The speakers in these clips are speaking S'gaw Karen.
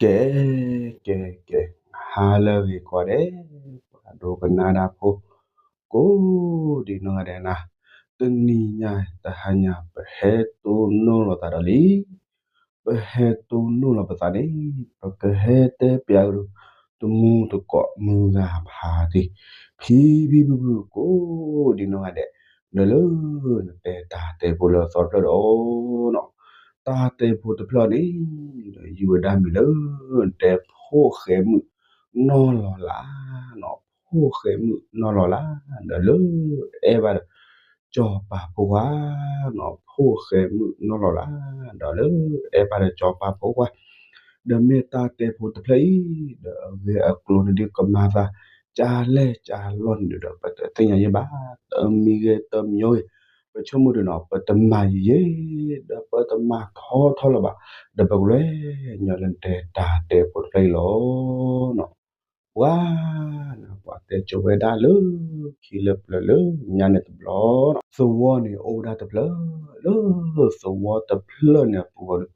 ကဲ ကဲ ကဲ, ဟါလၢအဂ့ၤကိးဂၤဒဲး, ပှၤဒိကနၣ်တၢ်ဖိ ကိးဒံနီၢ်ဂၤဒဲးနၤ, တနံၤညါတဟါညါ ပဟဲတိၢ်နီၣ်လီၤသးဒီးလံ, ပဟဲတိၢ်နီၣ်လီၤပသးန့ၣ်, ပကဟဲတဲပျးကဒီး တမူတကိးမုၢ်ဂၤဖးတံၢ်, ဖံဖံဖုဖု ကိးဒံနီၢ်ဂၤဒဲး, ဒီးလၢနတဲတၢ်တဲဖိလၢအသီတဖျၢၣ်ဒီး တၢ်တဲဖိတဖျၢၣ်န့ၣ် ဒီးယုၢ်ဝဲဒၣ်မံၤလၢ နတဲဖိၣ်ဃဲမုၣ်နီၢ်လီၤလး, ဖိၣ်ဃဲမုၣ်နီၢ်လီၤလး, ဒီးလၢအဲၣ်ဘၣ်ဒီး ကၠီၤပၤဖိခွါ, ဖိၣ်ဃဲမုၣ်နီၢ်လီၤလး, ဒီးလၢအဲၣ်ဘၣ်ဒီးကၠီၤပၤဖိခွါ, ဒီးမ့ၢ်တၢ်တဲဖိတဖျၢၣ်အံၤ ဒီးအဂ့ၢ်အကျိၤန့ၣ်ဒုးကမၤသး ကလဲၢ်ကလီၢ်န့ၣ်ဒီး ပတသ့ၣ်ညါယဲၢ်ဘၣ်, တမံၤဂ့ၤတမံၤဂ့ၤ, ပဆိကမိၣ်ဒုးနီၤ ပတမၤယံာ်ယံာ် ဒီးပတမၤထီထီလၢၤဘၣ်, ဒီးပကလဲၤညီလၢနတဲတၢ်တဲဖိတဖျၢၣ်အံၤလီၤ. ပှၤ, ပှၤတဲကၠိဝဲဒၣ်လၢခံလၢပျၢၤလၢညါန့ၣ်တဘျီ, သဝီန့ၣ်အိၣ်ဝဲဒၣ်တဖျၢၣ်, လၢသဝီတဖျၢၣ်န့ၣ်အပူၤဒီး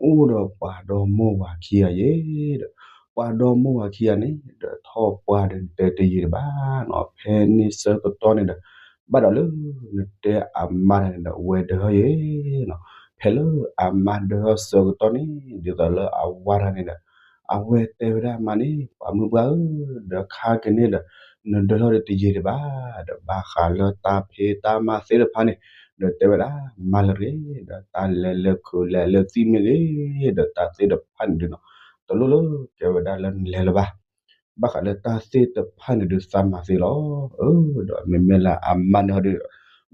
အိၣ်ဒီးပှၤဒီမိၢ်ဝၤခံဂၤယဲၢ်ဒီး, ပှၤဒီမိၢ်ဝၤခံဂၤန့ၣ် ဒီးထီၣ်ပှၢ်ဒီးနတဲတယံာ်ဒံးဘၣ်နီၤ, ဖဲန့ၣ်ဆၢကတီၢ်န့ၣ်ဒီး ဘၣ်ဒီးလၢနတဲအမါတဂၤန့ၣ်ဒီး အဝဲဒၢထီၣ်ယဲၢ်နီၤ, ဖဲလၢအမါဒၢထီၣ်ဆၢကတီၢ်န့ၣ် ဒ်သိးလၢအဝၤတဂၤန့ၣ်ဒီး အဝဲတဲဝဲဒၣ်အမါန့ၣ် ပှၤမုၢ်ပှၢ်ဧၢ, ဒီးခါက့ၤန့ၣ်ဒီး နဒၢထီၣ်ဒီးတယံာ်ဒံးဘၣ်, ဒီးဘၣ်ဃးလၢတၢ်ဖံးတၢ်မၤသ့ၣ်တဖၣ်န့ၣ် ဒီးတဲဝဲဒၣ် မၤလၢတဂ့ၤ, ဒီးတၢ်လဲၤလၢခုးလဲၤလၢသံၣ်မ့ၢ်ဂ့ၤ, ဒီးတၢ်သ့ၣ်တဖၣ်န့ၣ်ဒုးနီၤ တလိၣ်လၢကဲဝဲဒၣ်လၢနလဲၤလၢၤဘၣ်, ဘၣ်ဃးလၢတၢ်သ့ၣ်တဖၣ်န့ၣ်ဒုးသးမၤသ့လီၤ. ဒီးမ့မ့ၢ်လၢအမါန့ၣ်ဟီဒီး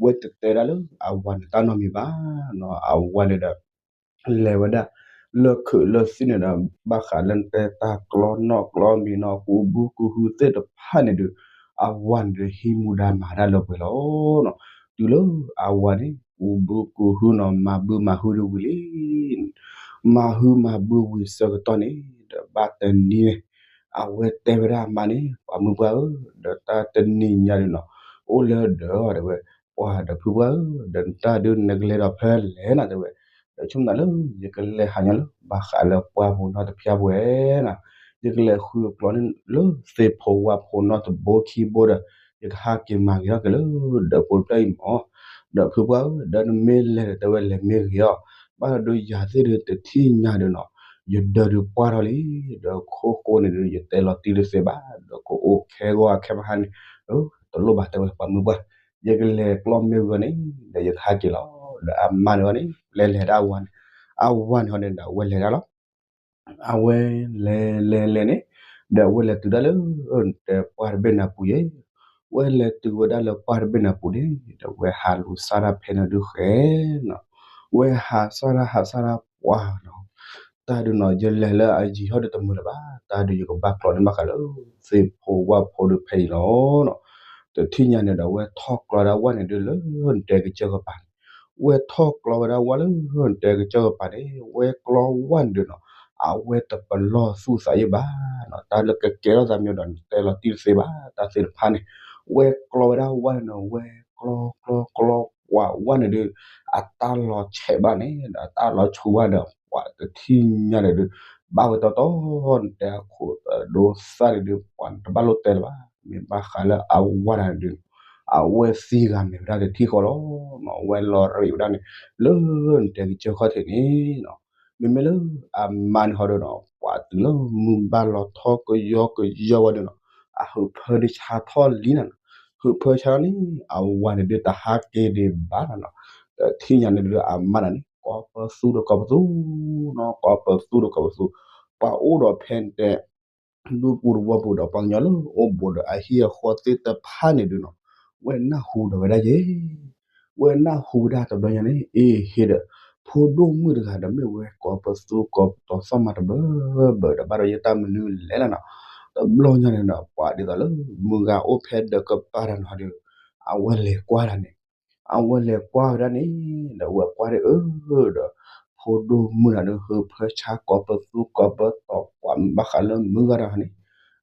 ဝဲတတဲဒၣ်လၢအဝၤန့ၣ်တၢ်နီတမံၤဘၣ်နီၤ, အဝၤန့ၣ်ဒီး လဲၤဝဲဒၣ် လၢခုးလၢသံၣ်န့ၣ်ဒီး ဘၣ်ဃးလၢနတဲတၢ်ကျီနီၣ်ကျီမံၤနီၤ ကူးဘုကူးဟုသ့ၣ်တဖၣ်န့ၣ်ဒီး အဝၤန့ၣ်ဒီးဟံးမူဒါမၤတၢ်လၢပှဲၤလီၤ. တုၤလၢအဝၤန့ၣ် ကူးဘုကူးဟုနီၤ မၤဘုမၤဟုဒီးဝံၤလံ မၤဟုမၤဘုဝံၤဆၢကတီၢ်န့ၣ် ဒီးဘၣ်တနံၤန့ၣ် အဝဲတဲဝဲဒၣ်အမါန့ၣ် ပှၤမုၢ်ပှၢ်ဧၢ, ဒီးတၢ်တနံၤညါဒုးနီၤ အိၣ်လၢဒီးတဲဝဲ, ပှၤဒီးဖုပှၢ်ဧၢ, ဒီးနတၢ်ဒုးနကလဲၤဒီးဖဲလဲၣ်နၤတဲဝဲ, ဒီးဆိကမိၣ်လၢ ယကလဲၤဟးညီလၢ ဘၣ်ဃးလၢပှၢ်ပူၤနီတဖျၢၣ်ပူၤဝဲနၤ, ယကလဲၤဃုအကျိၤန့ၣ်လၢသ့ၣ်ဖိဝၣ်ဖိနီတဘိခံဘိဒီး ယကဟးက့ၤမၤဂ့ၤထီၣ်က့ၤလၢဒီးပူၤတဖျၢၣ်အံၤမၢ်, ဒီးဖုပှၢ်ဧၢ, ဒီးနမ့ၢ်လဲၤဒီးတဲဝဲလဲၤမ့ၢ်ဂ့ၤအီၤ, ဘၣ်ဒီးယၤသ့ၣ်ဒုးတထံၣ်ညါဒုးနီၤ, ယဒၢဒုးပှၢ်ထီၣ်လံ, ဒီးခိၣ်ဃိန့ၣ်ဒုး ယတဲလီၤတံၢ်တသ့ဘၣ်, ဒီးကအိၣ်ခဲဂီၤအခဲမဟါန့ၣ်, တလိၣ်ဘၣ်တဲဝဲပှၤမုၢ်ပှၢ်, ယကလဲၤကျီမ့ၢ်ဂ့ၤအီၤန့ၣ် ဒီးယကဟးက့ၤလီၤ, ဒီးအမါန့ၣ်ဝဲန့ၣ် လဲၤလဲၤဒၣ်အဝၤန့ၣ်, အဝၤန့ၣ်ဟီန့ၣ်ဒီးအဝဲလဲၤဒၣ်လီၤ အဝဲလဲၤလဲၤလဲၤန့ၣ်, ဒီးအဝဲလဲၤတုၤဒၣ်လၢ တဲပှၢ်တဘ့ၣ်န့ၣ်အပူၤယဲၢ်, ဝဲလဲၤတုၤဝဲဒၣ်လၢပှၢ်တဘ့ၣ်န့ၣ်အပူၤန့ၣ် ဒီးဝဲဟးလူၤစၢ်တၢ်ဖဲန့ၣ်ဒုးဃဲနီၤ, ဝဲဟးစၢ်တၢ်ဟးစၢ်တၢ်ပှၢ်နီၤ, တၢ်ဒုးနီၤ ယလဲၤလၢအယံၤထီၣ်ဒုးတမုာ်လၢၤဘၣ်, တၢ်ဒုးယကဘၣ်ကျီန့ၣ်ဘၣ်ဃးလၢ သ့ၣ်ဖိဝၣ်ဖိဒုးဖဲအံၤလီၤ တထံၣ်ညါန့ၣ်ဒီး ဝဲထီၣ်ကျီဒၣ်ဝၣ်န့ၣ်ဒုးလၢနတဲကစၢၢ်ကပၤန့ၣ်, ဝဲထီၣ်ကျီဝဲဒၣ်ဝၣ်လၢနတဲကစၢၢ်ကပၤန့ၣ် ဝဲကျီဝၣ်န့ၣ်ဒုးနီၤ, အဝဲတပလီၢ်သူၣ်သးယဲၢ်ဘၣ်နီၤ, တၢ်လၢကကဲထီၣ်သးမံၤဒီးနတဲလီၤတံၢ်တသ့ဘၣ်, တၢ်သ့ၣ်တဖၣ်န့ၣ် ဝဲကျီဝဲဒၣ်ဝၣ်န့ၣ်နီၤ, ဝဲကျီကျီကျီ ပှၤဝၣ်န့ၣ်ဒုး အတၢ်လီၤဆဲးဘၣ်န့ၣ် ဒီးအတၢ်လီၤဆူဘၣ်ဒီး ပှၤတထံၣ်ညါန့ၣ်ဒုး ဘၣ်ဝဲတီတီ နတဲအခိၣ်ဒိသၣ်န့ၣ်ဒုး ပှၤတဘၣ်လိၣ်တဲလၢၤဘၣ်, မ့ၢ်ဘၣ်ဃးလၢအဝၤတဂၤန့ၣ်ဒုး အဝဲသံဂၤမဲာ်ဝဲဒၣ်တထံၣ်ဃီလီၤနီၤ, အဝဲလီၤရံးဝဲဒၣ်န့ၣ် လၢနတဲကစၢၢ်ခီၣ်ထံးန့ၣ်နီၤ, မ့မ့ၢ်လၢအမါန့ၣ်ဟီဒီးနီၤ ပှၤတုၤလၢမုၢ်ဘၣ်လီၤထီၣ်ကယီကယီဝဲဒၣ်နီၤ, အဟုးဖၢဒုးဆါထီၣ်လံနၤနီၤ, ဟုးဖၢဆါထီၣ်န့ၣ် အဝၤန့ၣ်ဒုးတဟးက့ၤဒံးဘၣ်နၤနီၤ, ဒီးထံၣ်ညါန့ၣ်ဒုးအမါတဂၤန့ၣ် ကိးပသူဒီးကိးပသူနီၤ, ကိးပသူဒီးကိးပသူ, ပှၤအိၣ်ဒီးဖဲတဲ ဒူပူၤတဝီပူၤဒီး ပှၤကညီလၢအိၣ်ဘူးဒီးအဟံၣ်အဃီသ့ၣ်တဖၣ်န့ၣ်ဒုးနီၤ, ဝဲနၢ်ဟူဒီးဝဲဒၣ်ယဲၢ်, ဝဲနၢ်ဟူဝဲဒၣ်တဘျီညါန့ၣ် အ့ဟ့ဒီး ဖိဒိၣ်မုၣ်တဂၤဒီးမ့ၢ်ဝဲကိးပသူကိးပတီၤသီၣ်မၤတဘၢဘၢဒီး ဘၣ်ဒီးယဲတၢ်မနုၤလဲၣ်လၢနီၤ, တဘျီညါန့ၣ်ဒီး ပှၤဒ်သိးလၢ မုၢ်ဂၤအိၣ်ဖဲဒီးကပၤတၢ်နီၤဒီး အဝဲလဲၤကွၢ်တၢ်န့ၣ် အဝဲလဲၤကွၢ်ဝဲဒၣ်န့ၣ် ဒီးဝဲကွၢ်ဒၣ်အၢ ဒီး ဖိဒိၣ်မုၣ်တဂၤဒီး ဟုးဖၢဆါကိးပသူကိးပတီၤ ပှၤဘၣ်ဃးလၢမုၢ်ဂၤတဂၤန့ၣ်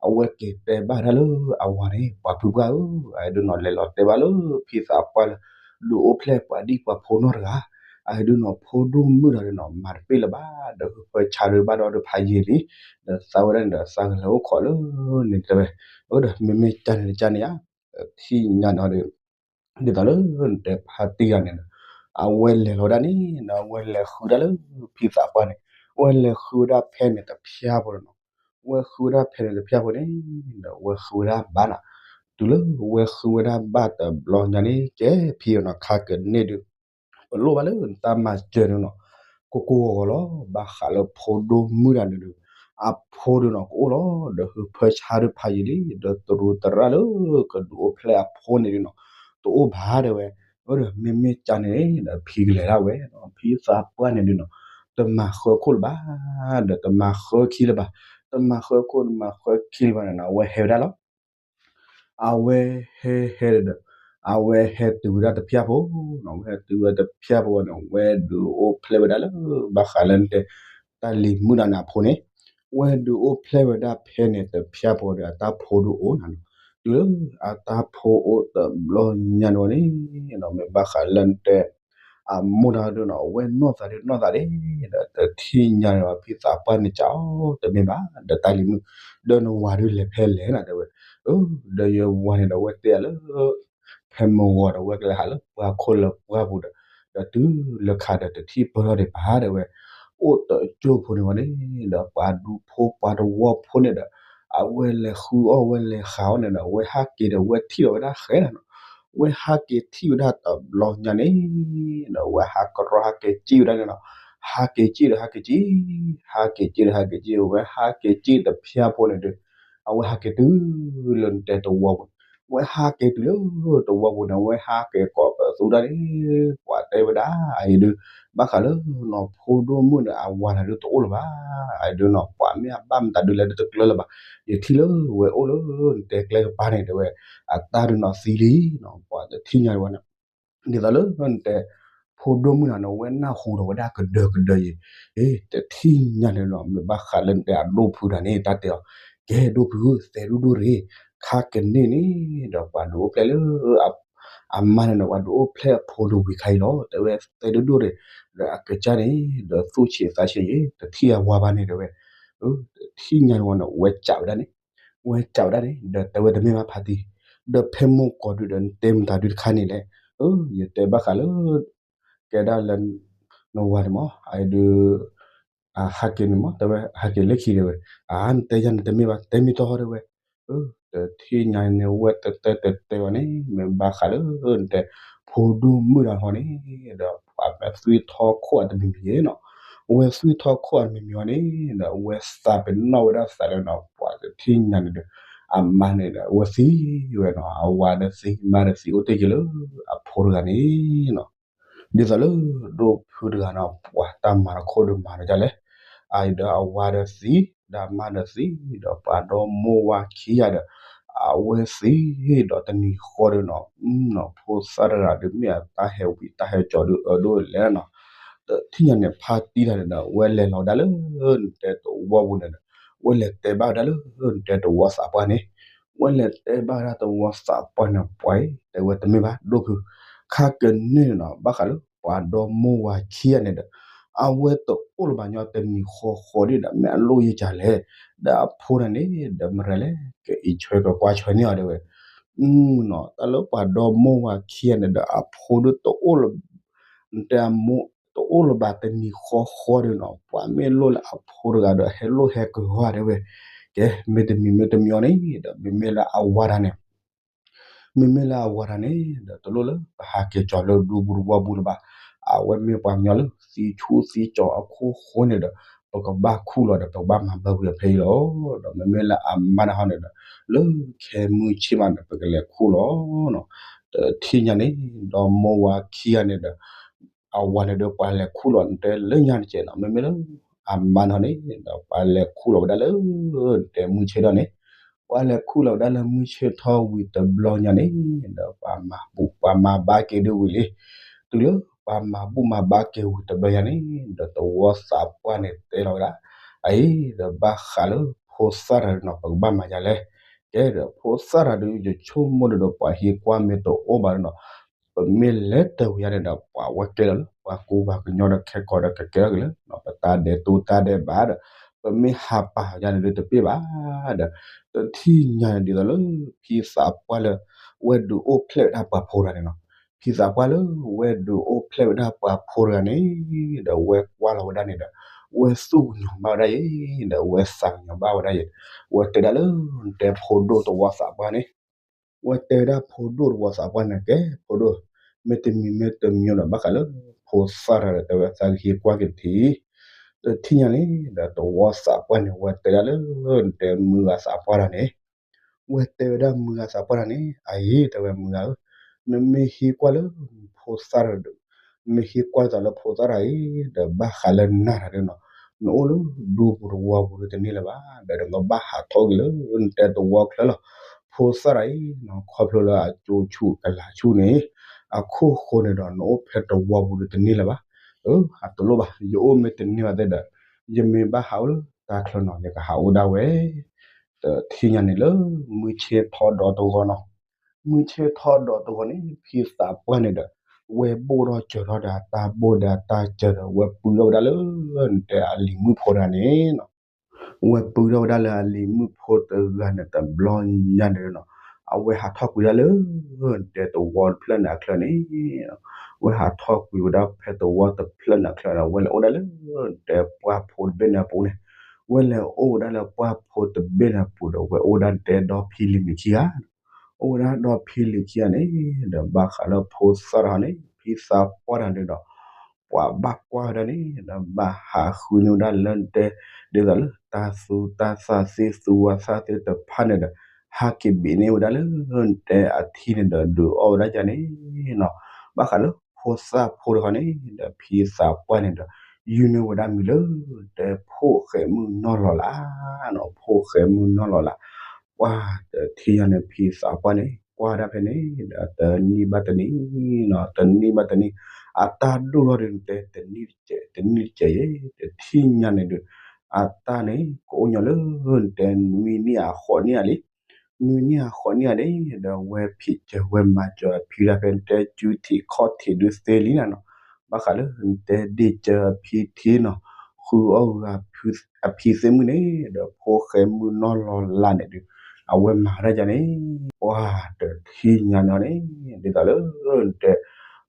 အဝဲက့ၤတဲဘၣ်ဒၣ်လၢအဝၤန့ၣ် ပှၤဖုပှၢ်ဧၢ, အဒုးနီၤ လဲၤလီၤတဲဘၣ်လၢဖံသးပှၢ်လၢ ဒုးအိၣ်ဖျဲၣ်ပှၤဒံၣ်ပှၤဖိနီတဂၤ, အဒုးနီၤ ဖိဒိၣ်မုၣ်တဂၤဒုးနီၤ မၤတပ့ၢ်လၢၤဘၣ် ဒီးဟုဖၢဆါဒုးဘၣ်ဒီးဒုးဖးယံာ်လံ, ဒီးသးဝဲဒၣ်န့ၣ်ဒီးသးကလဲၤအိၣ်ခိးလၢန့ၣ်တဲဝဲ, အဒီးမ့မ့ၢ်ကန့ၣ်တကန့ၣ်ဧါ, ထံၣ်ညါန့ၣ်ဒီး ဒ်သိးလၢနတဲဖါတံၢ်ဂၤန့ၣ်ဒီး အဝဲလဲၤလီၤဝဲဒၣ်န့ၣ်ဒီး အဝဲလဲၤဃုဒၣ်လၢဖံသးပှၢ်န့ၣ်, အဝဲလဲၤဃုဝဲဒၣ်ဖဲန့ၣ်တဖၠၣ်ဖိလီၤနီၤ, အဝဲဃုဝဲဒၣ်ဖဲန့ၣ်တဖၠၣ်ဖိန့ၣ်ဒီး အဝဲဃုဝဲဒၣ်ဘၣ်နီၤ, တုၤလၢအဝဲဃုဝဲဒၣ်ဘၣ်တဘျီညါန့ၣ် ကဲဖံနီၤ ခါကန့ၣ်ဒုး ပလိၣ်ဘၣ်လၢနတၢ်မၤစၢၤန့ၣ်နီၤ, ကိၢ်ကိၢ်ဂီၤဂီၤလီၤ, ဘၣ်ဃးလၢဖိဒိၣ်မုၣ်တဂၤန့ၣ်ဒီး အဖိဒုးနီၤ ကအိၣ်လီၤ, ဒီးဟုဖၢဆါဒုးဖးယံာ်လံ, ဒီးတရူးတရၣ်လၢကဒုးအိၣ်ဖျဲၣ်အဖိန့ၣ်ဒုးနီၤ တအိၣ်ဘၣ်တဲဝဲ, အဒီးမ့မ့ၢ်ကန့ၣ်ဒီး ဖံကလဲၤဒၣ်ဝဲ, ဖံသးပှၢ်န့ၣ်ဒုးနီၤ တမၤဃၢခိၣ်လၢၤဘၣ်, ဒီးတမၤဃၢခံလၢၤဘၣ်, တမၤဃၢခိၣ်တမၤဃၢခံလၢၤဘၣ်န့ၣ်နီၤ အဝဲဟဲဝဲဒၣ်လီၤ အဝဲဟဲဟဲဒီး အဝဲဟဲတုၤဝဲဒၣ်တဖၠၣ်ဖိနီၤ, အဝဲဟဲတုၤဝဲတဖၠၣ်ဖိဝဲန့ၣ် အဝဲဒုးအိၣ်ဖျဲၣ်ဝဲဒၣ်လၢ ဘၣ်ဃးလၢနတဲ တၢ်လံၤမုၣ်တဂၤန့ၣ်အဖိန့ၣ်, အဝဲဒုးအိၣ်ဖျဲၣ်ဝဲဒၣ်ဖဲန့ၣ်တဖၠၣ်ဖိဒီး အတၢ်ဖိဒုးအိၣ်နၤနီၤ, တုၤလၢအတၢ်ဖိအိၣ်တဘျီညါန့ၣ်ဝဲန့ၣ်နီၤ မ့ၢ်ဘၣ်ဃးလၢနတဲ အမိၢ်တဂၤဒုးနီၤ အဝဲနီၢ်သးဒုးနီၢ်သးဒၣ်, ဒီးတထံၣ်ညါန့ၣ်ဘၣ် ဖံသးပှၢ်န့ၣ် ကအိၣ်တမ့ၢ်ဘၣ် ဒီးတၢ်လံၤမုၣ်, ဒီးနဝၤဒုးလဲၤဖဲလဲၣ်နီၤတဲဝဲ, ဒီးယဝၤန့ၣ်ဒီး အဝဲတဲယၤလၢ ဖဲမုၢ်ဂီၤဒီး အဝဲကလဲၤဟးလၢပှၢ်ခိၣ်လၢပှၢ်ပူၤဒီး, ဒီးတုၤလၢခါဒီးတထံၣ်ပၢၢ်ထီၣ်ဒံးဘၣ်တဲဝဲ, အိၣ်တကၠိၢ်ဖိန့ၣ်ဝဲန့ၣ်, ဒီးပှၤဒူဖိပှၤတဝီဖိန့ၣ်ဒီး, အဝဲလဲၤဃုအီၣ်ဝဲလဲၤဃုအီၣ်န့ၣ်ဒီး အဝဲဟးက့ၤဒီးအဝဲထံၣ်လီၤဝဲဒၣ်ဃဲနီၤ, အဝဲဟးက့ၤထံၣ်ဝဲဒၣ်တဘျီညါန့ၣ်, ဒီးအဝဲဟးကရီဟးက့ၤစံၣ်ဝဲဒၣ်န့ၣ်နီၤ, ဟးက့ၤစံၣ်ဒီးဟးက့ၤစံၣ်, ဟးက့ၤစံၣ်ဒီးဟးက့ၤစံၣ် အဝဲဟးက့ၤစံၣ်တဖၠၣ်ဖိန့ၣ်ဒီး, အဝဲဟးက့ၤတုၤလၢနတဲတဝီပူၤန့ၣ်, အဝဲဟးက့ၤတုၤလၢတဝီပူၤန့ၣ် အဝဲဟးက့ၤကိးပသူဒၣ်န့ၣ်, ပှၤတဲဝဲဒၣ်အံၤဒုး, ဘၣ်ဃးလၢနီၤ ဖိဒိၣ်မုၣ်ဒီးအဝၤန့ၣ်ဒုးတအိၣ်လၢၤဘၣ်, အံၤဒုးနီၤ ပှၤမ့ၢ်အဘၣ်မတၤဒုးလဲၤဒုးတကျၢၤလၢၤဘၣ်, ယထံၣ်လၢဝဲအိၣ်လၢနတဲကျဲကပၤန့ၣ်တဲဝဲ, အတၢ်ဒုးနီၤသံလံနီၤ ပှၤတထံၣ်ညါဝဲန့ၣ် ဒ်သိးလၢနတဲ, ဖိဒိၣ်မုၣ်နီၤန့ၣ် အဝဲနၢ်ဟူဒီးဝဲဒၣ်ကဒၢကဒၢအံၤ, တထံၣ်ညါန့ၣ်နီၤ မ့ၢ်ဘၣ်ဃးလၢနတဲအဒိၣ်ဖုတဂၤန့ၣ် တၢ်တဲအီၤ, ကဲဒိၣ်ဖုဧၢ သဲဒိၣ်ဒိၣ်ရ့ၣ်, ခါကန့ၣ်န့ၣ်ဒီးပှၤဒုးအိၣ်ဖျဲၣ်လၢ အမါန့ၣ်ဒီး ပှၤဒုးအိၣ်ဖျဲၣ်အဖိဒုးဝံၤခါအံၤလီၤ တဲဝဲသဲဒိၣ်ဒိၣ်ရ့ၣ်, ဒီးအကစၢ်န့ၣ် ဒီးသူၣ်ဆံးသးဆံးအံၤ တထံၣ်အဝၤဘၣ်န့ၣ်တဲဝဲ, တထံၣ်ညါန့ၣ်ဝဲန့ၣ် ဝဲစံးဝဲဒၣ်န့ၣ် ဝဲစံးဝဲဒၣ်န့ၣ် ဒီးတဲဝဲတမ့ၢ်ဘၣ်ဖါတံၢ်, ဒီးဖဲမိၢ်ကီၢ်ဒုးဒီးနတဲမတၤဒုးတခါန့ၣ်လဲၣ်, ယတဲဘၣ်ဃးလၢ ကဲဒၣ်လၢ နဝၤန့ၣ်မး အဒုး ဟးက့ၤန့ၣ်မး တဲဝဲ ဟးက့ၤလၢခံတဲဝဲ, အါ နတဲယၤန့ၣ်တမ့ၢ်ဘၣ် တဲမ့ၢ်တဟီၣ်တဲဝဲ, တထံၣ်ညါန့ၣ် ဝဲတတဲတတဲဝဲန့ၣ် မ့ၢ်ဘၣ်ဃးလၢ နတဲ ဖိဒိၣ်မုၣ်တဂၤဟီန့ၣ် ဒီးပှၤမ့ၢ်သွံၣ်ထီခိၣ်အတမံၤမံၤနီၤ, အဝဲသွံၣ်ထီခိၣ်အတမံၤမံၤဝဲန့ၣ် ဒီးအဝဲသးပ့ၤနီၣ်ဝဲဒၣ်သးလၢနီၤ ပှၤတထံၣ်ညါန့ၣ်ဒီး အမါန့ၣ်ဒီး အဝဲသံဝဲနီၤ အဝၤဒီးသံ မါဒီးသံ အိၣ်တ့ၢ်က့ၤလၢအဖိတဂၤန့ၣ်နီၤ ဒ်သိးလၢဒိၣ်ဖုတဂၤနီၤ ပှၤတၢ်မၤတခိၣ်ဒီးမၤဒီးဒ်လဲၣ်, အအံၤဒီးအဝၤဒီးသံ ဒီးအမါဒီးသံ ဒီးပှၤဒီမိၢ်ဝၤခံဂၤဒီး အဝဲသံ ဒီးတနံၤဃီဒီးနီၤ ဖိသၣ်တဂၤဒီးမ့ၢ်အတၢ်ဟဲဝံၤတၢ်ဟဲကၠီဒီးအဒိၣ်လဲၣ်နီၤ, တထံၣ်ညါန့ၣ် ဖါတံၢ်တဂၤန့ၣ်ဒီး အဝဲလဲၤလီၤဒၣ်လၢ နတဲတဝီပူၤန့ၣ်ဒီး အဝဲလဲၤတဲဘၣ်ဝဲဒၣ်လၢ နတဲတဝီသးပှၢ်န့ၣ် အဝဲလဲၤတဲဘၣ်ဝဲဒၣ်တဝီသးပှၢ်န့ၣ် ပှၤအံၤ တဲဝဲတမ့ၢ်ဘၣ် ဒိၣ်ဖု ခါကန့ၣ်န့ၣ်နီၤ ဘၣ်ဃးလၢပှၤဒီမိၢ်ဝၤခံဂၤန့ၣ်ဒီး အဝဲတအိၣ်လၢၤဘၣ်ညီတနံၤဃီဃီဒ်ဒီး မ့ၢ်အလိၣ်ယကလဲၣ်, ဒီးအဖိန့ၣ်န့ၣ် ဒီးမရၤလဲၣ် ကအံးဆွဲကကွၢ်ဆွဲန့ၢ်အီၤတဲဝဲ, တၢ်လၢပှၤဒီမိၢ်ဝၤခံဂၤန့ၣ်ဒီး အဖိဒုးတအိၣ်လၢၤ နတဲအမိၢ် တအိၣ်လၢၤဘၣ်တနံၤဃီဃီဒီးနီၤ ပှၤမ့ၢ်လိၣ်လၢအဖိတဂၤဒီး ဟဲလိၣ်ဟဲကဂီၤတဲဝဲ, ကဲ မ့တမံၤမ့တမံၤအီၤန့ၣ်ဒီး မ့မ့ၢ်လၢအဝၤတဂၤန့ၣ် မ့မ့ၢ်လၢအဝၤတဂၤန့ၣ်ဒီး တလိၣ်လၢပဟးက့ၤကၠီၤလၢဒူပူၤတဝီပူၤလၢၤဘၣ်, အဝဲမ့ၢ်ပှၤကညီလၢသံဆူၣ်သံကၠီၤအခိၣ်ဃိန့ၣ်ဒီး ပကဘၣ်ခူၣ်လီၤဒီး ပကဘၣ်မၤဘၢကွံာ်အီၤဖဲအံၤလီၤ, ဒီးမ့မ့ၢ်လၢအမါတဂၤဟီန့ၣ်ဒီး လၢခဲမုၢ်ဆ့ၣ်မးန့ၣ် ပကလဲၤခူၣ်လီၤနီၤ, တထံၣ်ညါန့ၣ် ဒီမိၢ်ဝၤခံဂၤန့ၣ်ဒီး အဝၤန့ၣ်ဒီး ပှၤလဲၤခူၣ်လီၤနတဲလၢညါတကဲးနီၤ မ့မ့ၢ်လၢ အမါတဂၤန့ၣ်ဒီး ပှၤလဲၤခူၣ်လီၤဝဲဒၣ်လၢ နတဲမုၢ်ဆ့ၣ်ထီၣ်န့ၣ်, ပှၤလဲၤခူၣ်လီၤဝဲဒၣ်လၢမုၢ်ဆ့ၣ်ထီၣ်ဝံၤတဘျီညါန့ၣ်ဒီး ပှၤမၤဘူၣ်ပှၤမၤဘါက့ၤဒုးဝံၤလံ, တုၤလၢပှၤမၤဘူၣ်မၤဘါက့ၤဝံၤတဘျီညါန့ၣ်ဒီး တဝီသးပှၢ်န့ၣ်တဲလီၤဝဲဒၣ်, အအံၤဒီးဘၣ်ဃးလၢဖိသၣ်တဂၤဒီးနီၤ ပကဘၣ်မၤယၤလဲၣ်, ကဲဒီးဖိသၣ်တဂၤဒီး ယဆိကမိၣ်ဒီး ပှၤဟံးကွၢ်မ့ၢ်တအိၣ်ဘၣ်ဒီးနီၤ ပမ့ၢ်လဲၤတၢ်ဝံၤယါန့ၣ်ဒီး ပှၤဝဲကဲလီၤလၢ ပှၤကူပှၤကညီဒီးခဲကိာ်ဒီးကကဲထီၣ်က့ၤလၢ ပတၢ်ဒဲးတူတၢ်ဒဲးဘးဒီး ပမ့ၢ်ဟးပာ်ယါန့ၣ်ဒုးတပ့ၢ်ဘၣ်ဒီး တထံၣ်ညါန့ၣ်ဒ်သိးလၢ ဖံသးပှၢ်လၢ ဝဲဒုးအိၣ်ဖျဲၣ်ဝဲဒၣ်ပှၤဖိတဂၤန့ၣ်နီၤ. ဖံသးပှၢ်လၢ ဝဲဒုးအိၣ်ဖျဲၣ်ဝဲဒၣ်ပှၤဖိတဂၤန့ၣ် ဒီးဝဲကွၢ်လီၤဝဲဒၣ်န့ၣ်ဒီး ဝဲသူၣ်ကညီၤဘၣ်ဝဲဒၣ်အံၤ ဒီးဝဲသးကညီၤဘၣ်ဝဲဒၣ်အံၤ ဝဲတဲဒၣ်လၢ နတဲဖိဒိၣ်သဝီသးပှၢ်န့ၣ် ဝဲတဲဝဲဒၣ်ဖိဒိၣ်သဝီသးပှၢ်န့ၣ် ကဲဖိဒိၣ် မ့တမံၤမ့တမံၤဒီး ဘၣ်ဃးလၢဖိသၣ်တဂၤဒီး တဲဝဲသးကဟံးကွၢ်က့ၤတထံၣ် တထံၣ်ညါန့ၣ်ဒီး သဝီသးပှၢ်န့ၣ် ဝဲတဲဒၣ်လၢ နတဲမုၢ်ဂၤသးပှၢ်တဂၤန့ၣ် ဝဲတဲဝဲဒၣ်မုၢ်ဂၤသးပှၢ်တဂၤန့ၣ် အအံၤ တဲဝဲမုၢ်ဂၤဧၢ နမ့ၢ်ဟံးကွၢ်လၢဖိသၣ်တဂၤဒီး နမ့ၢ်ဟံးကွၢ်ဒ်သိးလၢဖိသၣ်တဂၤအံၤ ဒီးဘၣ်ဃးလၢနၤတဂၤဒီးနီၤ နအိၣ်လၢဒူပူၤသဝီပူၤဒုးတန့ၢ်လၢၤဘၣ် ဒီးနကဘၣ်ဟးထီၣ်ကွံာ်လၢ နတဲသဝီချၢလီၤ. ဖိသၣ်တဂၤအံၤနီၤခီဖျိလၢအကၠိဆူၣ်ကလာ်ဆူၣ်န့ၣ် အခိၣ်ဃိန့ၣ်ဒီး နအိၣ်ဖဲသဝီပူၤဒုးတန့ၢ်လၢၤဘၣ်. အတလိၣ်ဘၣ် ယအိၣ်မ့ၢ်တန့ၢ်ဘၣ်သ့ၣ်ဒီး ယမ့ၢ်ဘၣ်ဟးအိၣ်လၢတၢ်ချၢနီၤ ယကဟးအိၣ်ဒၣ်ဝဲ တထံၣ်ညါန့ၣ်လၢ မုၢ်ဆ့ၣ်ထီၣ်ဒီးတဂီၤနီၤ မုၢ်ဆ့ၣ်ထီၣ်ဒီးတဂီၤန့ၣ် ဖံသးပှၢ်န့ၣ်ဒီး ဝဲဘိၣ်ထီၣ်စၢၤထီၣ်ဒီးအတၢ်ဘိၣ်ဒီးအတၢ်စၢၤဒီး ဝဲပုၢ်ထီၣ်ဝဲဒၣ်လၢ နတဲအလံၤမုၣ်ဖိတဂၤန့ၣ်နီၤ ဝဲပုၢ်ထီၣ်ဝဲဒၣ်လၢအလံၤမုၣ်ဖိတဂၤန့ၣ် တဘျီညါန့ၣ်နီၤ အဝဲဟးထီၣ်ကွံာ်ဒၣ်လၢ နတဲသဝီတဖျၢၣ်န့ၣ်အချၢန့ၣ် ဝဲဟးထီၣ်ကွံာ်ဝဲဒၣ်ဖဲသဝီတဖျၢၣ်န့ၣ်အချၢဒီး ဝဲလဲၤအိၣ်ဒၣ်လၢ နတဲပှၢ်ဖိတဘ့ၣ်န့ၣ်အပူၤန့ၣ် ဝဲလဲၤအိၣ်ဝဲဒၣ်လၢပှၢ်ဖိတဘ့ၣ်န့ၣ်အပူၤဒီး ဝဲအိၣ်ဒၣ်နတဲဒီဖံလံၤမံၤခံဂၤ အိၣ်ဝဲဒၣ်ဒီဖံလံၤခံဂၤန့ၣ် ဒီးဘၣ်ဃးလၢဖိသၣ်တဂၤန့ၣ် ဖံသးပှၢ်တဂၤန့ၣ်ဒီး ပှၤဘၣ်ကွၢ်ဝဲဒၣ်န့ၣ် ဒီးဘၣ်ဟးဃုန့ၢ်ဝဲဒၣ်လၢနတဲ ဒ်သိးလၢတၢ်သူတၢ်သၣ်သ့ၣ်သူဝါသၣ်သ့ၣ်တဖၣ်န့ၣ်ဒီး ဟးက့ၤဘ့ၣ်န့ၢ်ဝဲဒၣ်လၢ နတဲအထံန့ၣ်ဒီး ဒုးအီၣ်ဝဲဒၣ်ယၤန့ၣ်နီၤ ဘၣ်ဃးလၢဖိသၣ်ဖိတဂၤန့ၣ်ဒီး ဖံသးပှၢ်န့ၣ်ဒီး ယုၢ်န့ၢ်ဝဲဒၣ်မံၤလၢ နတဲဖိၣ်ဃဲမုၢ်နီၢ်လီၤလးနီၤ ဖိၣ်ဃဲမုၢ်နီၢ်လီၤလး ပှၢ်တထံၣ်ညါန့ၣ် ဖံသးပှၢ်န့ၣ် ကွၢ်ဒၣ်ဖဲန့ၣ်ဒီး တနံၣ်ဘၣ်တနံၣ်နီၤ တနံၣ်ဘၣ်တနံၣ် အတၢ်ဒိၣ်ထီၣ်ဒုးနတဲ တနံၣ်တစဲး တနံၣ်တစဲးယဲ တထံၣ်ညါန့ၣ်ဒုး အတၢ်န့ၣ် ကအိၣ်ညီလၢ နတဲနွံနံၣ်အဃိးနံၣ်ဧါလံ နွံနံၣ်အဃိးနံၣ်ဧါန့ၣ် ဒီးဝဲဖံးစၢၤဝဲမၤစၢၤအဖံဒၣ်ဖဲ နတဲစုထံးခီၣ်ထံးဒုးသ့လံနၤနီၤ ဘၣ်ဃးလၢ နတဲဒ့ၣ်စၢၤအဖံထံနီၤ ဃုအီၣ်ဂၤ အဖံသ့ၣ်မုၣ်န့ၣ် ဒီးဖိၣ်ဃဲမုၢ်နီၢ်လီၤလးန့ၣ်ဒုး အဝဲမၤဝဲဒၣ်ယၤန့ၣ် ပှၢ်တထံၣ်ညါန့ၣ်န့ၣ် ဒ်သိးလၢ နတဲ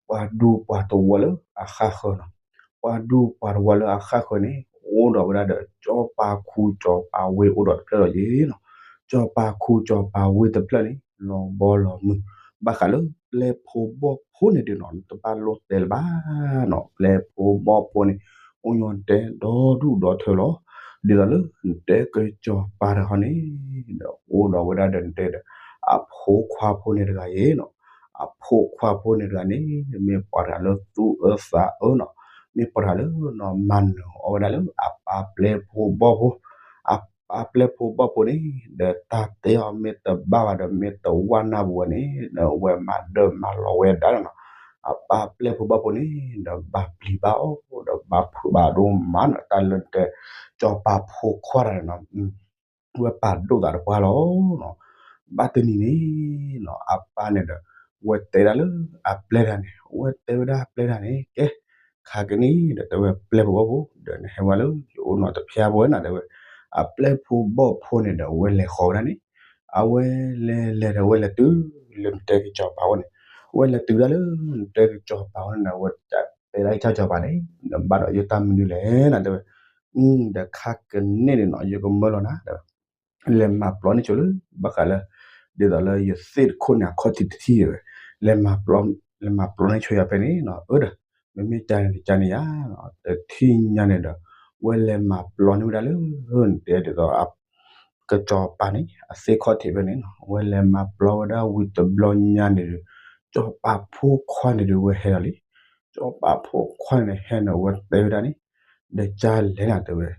ပှၤဒူပှၤသဝီလၢအဃၣ်ဃၢၤနီၤ ပှၤဒူပှၤသဝီလၢအဃၣ်ဃၢၤန့ၣ် အိၣ်ဒီးဝဲဒၣ်ဒီး စီၤပၤခူစီၤပၤဝ့ၢ်အိၣ်ဒီးတဖျၢၣ်ဒီးယဲနီၤ စီၤပၤခူစီၤပၤဝ့ၢ်တဖျၢၣ်န့ၣ် လီၤဘီလီၤမုၢ် ဘၣ်ဃးလၢပျဲၢ်ဖိဘီၣ်ဖိန့ၣ်ဒုးနီၤ နတဘၣ်လိၣ်တဲလၢၤဘၣ်နီၤ ပျဲၢ်ဖိဘီၣ်ဖိန့ၣ် အိၣ်ညီနတဲဒီဒူၣ်ဒီထၢလီၤ ဒ်သိးလၢ နတဲကစီၤပၤတဂၤန့ၣ် ဒီးအိၣ်ဒီးဝဲဒၣ်ဒီးနတဲဒီး အဖိခွါဖိန့ၣ်တဂၤယဲနီၤ အဖိခွါဖိန့ၣ်တဂၤန့ၣ် မ့ၢ်ပှၤတဂၤလၢသူၣ်အၢသးအၢနီၤ မ့ၢ်ပှၤတဂၤလၢနီၤမၤနၢၤအီၣ်ဝဲဒၣ်လၢအပၢ်ပျဲၢ်ဖိဘီၣ်ဖိ အပၢ်ပျဲၢ်ဖိဘီၣ်ဖိန့ၣ် ဒီးတၢ်တဲအီၤမ့ၢ်တဘၣ်ဘၣ်ဒီး မ့ၢ်တဝၢ်နၢ်ပူၤဘၣ်န့ၣ် ဒီးအဝဲမၤဒၢၣ်မၤလီၤဝဲဒၣ်နီၤ အပၢ်ပျဲၢ်ဖိဘီၣ်ဖိန့ၣ် ဒီးဘၣ်ပျံၤဘၣ်အိၣ် ဒီးဘၣ်ဖုးဘၣ်ဒိၣ်မးနီၤ တၢ်လၢနတဲ စီၤပၤဖိခွါတဂၤန့ၣ်နီၤ ဝဲပာ်ဒိၣ်သးတပှၢ်လီၤနီၤ ဘၣ်တနံၤန့ၣ်နီၤ အပၢ်န့ၣ်ဒီး ဝဲတဲဒၣ်လၢအပျဲၢ်တဂၤန့ၣ် ဝဲတဲဝဲဒၣ်အပျဲၢ်တဂၤန့ၣ် ကဲ ခါကနံၣ်ဒီး တဲဝဲပျဲၢ်ဖိဘီၣ်ဖိ ဒီးနဟဲဝဲလၢယအိၣ်နီၤတဖျါဖိဝဲနီၤ တဲဝဲ အပျဲၢ်ဖိဘီၣ်ဖိန့ၣ်ဒီး ဝဲလဲၤဃီၤဝဲဒၣ်န့ၣ် အဝဲလဲၤလဲၤဒီး ဝဲလဲၤတုၤလၢနတဲကစီၤပၤဝဲန့ၣ် ဝဲလဲၤတုၤဒၣ်လၢနတဲကစီၤပၤဝဲန့ၣ်ဒီး ဝဲတဲဒၣ်ကစၢ်စီၤပၤန့ၣ် နဘၣ်ဒီးယတၢ်မနုၤလဲၣ်နီၤ တဲဝဲ ဒီးခါကနံၣ်န့ၣ်နီၤ ယကမၢလီၤနၤ တဲဝဲ လဲၤမၤပျီန့ၢ်ဆိလၢ ဘၣ်ဃးလၢ ဒ်သိးလၢယသ့ၣ်တခိၣ်န့ၣ် အခီၣ်ထံးတထံၣ်တဲဝဲ လဲၤမၤပျီ လဲၤမၤပျီန့ၢ်ဆိယၤဖဲန့ၣ်နီၤ အၢဒီး မ့မ့ၢ်ကန့ၣ် ကန့ၣ်ယါ တထံၣ်ညါန့ၣ်ဒီး ဝဲလဲၤမၤပျီန့ၢ်ဝဲဒၣ်လၢ တဲဒ်သိး ကစီၤပၤန့ၣ် အသ့ၣ်ခီၣ်ထံးဖဲန့ၣ်နီၤ ဝဲလဲၤမၤပျီဝဲဒၣ်ဝံၤတဘျီညါန့ၣ်ဒီး စီၤပၤဖိခွါန့ၣ်ဒီး ဝဲဟဲလီၤလံ စီၤပၤဖိခွါန့ၣ်ဟဲန့ၣ် ဝဲတဲဝဲဒၣ်န့ၣ် ဒီးကၢ်လဲၣ်နၤတဲဝဲ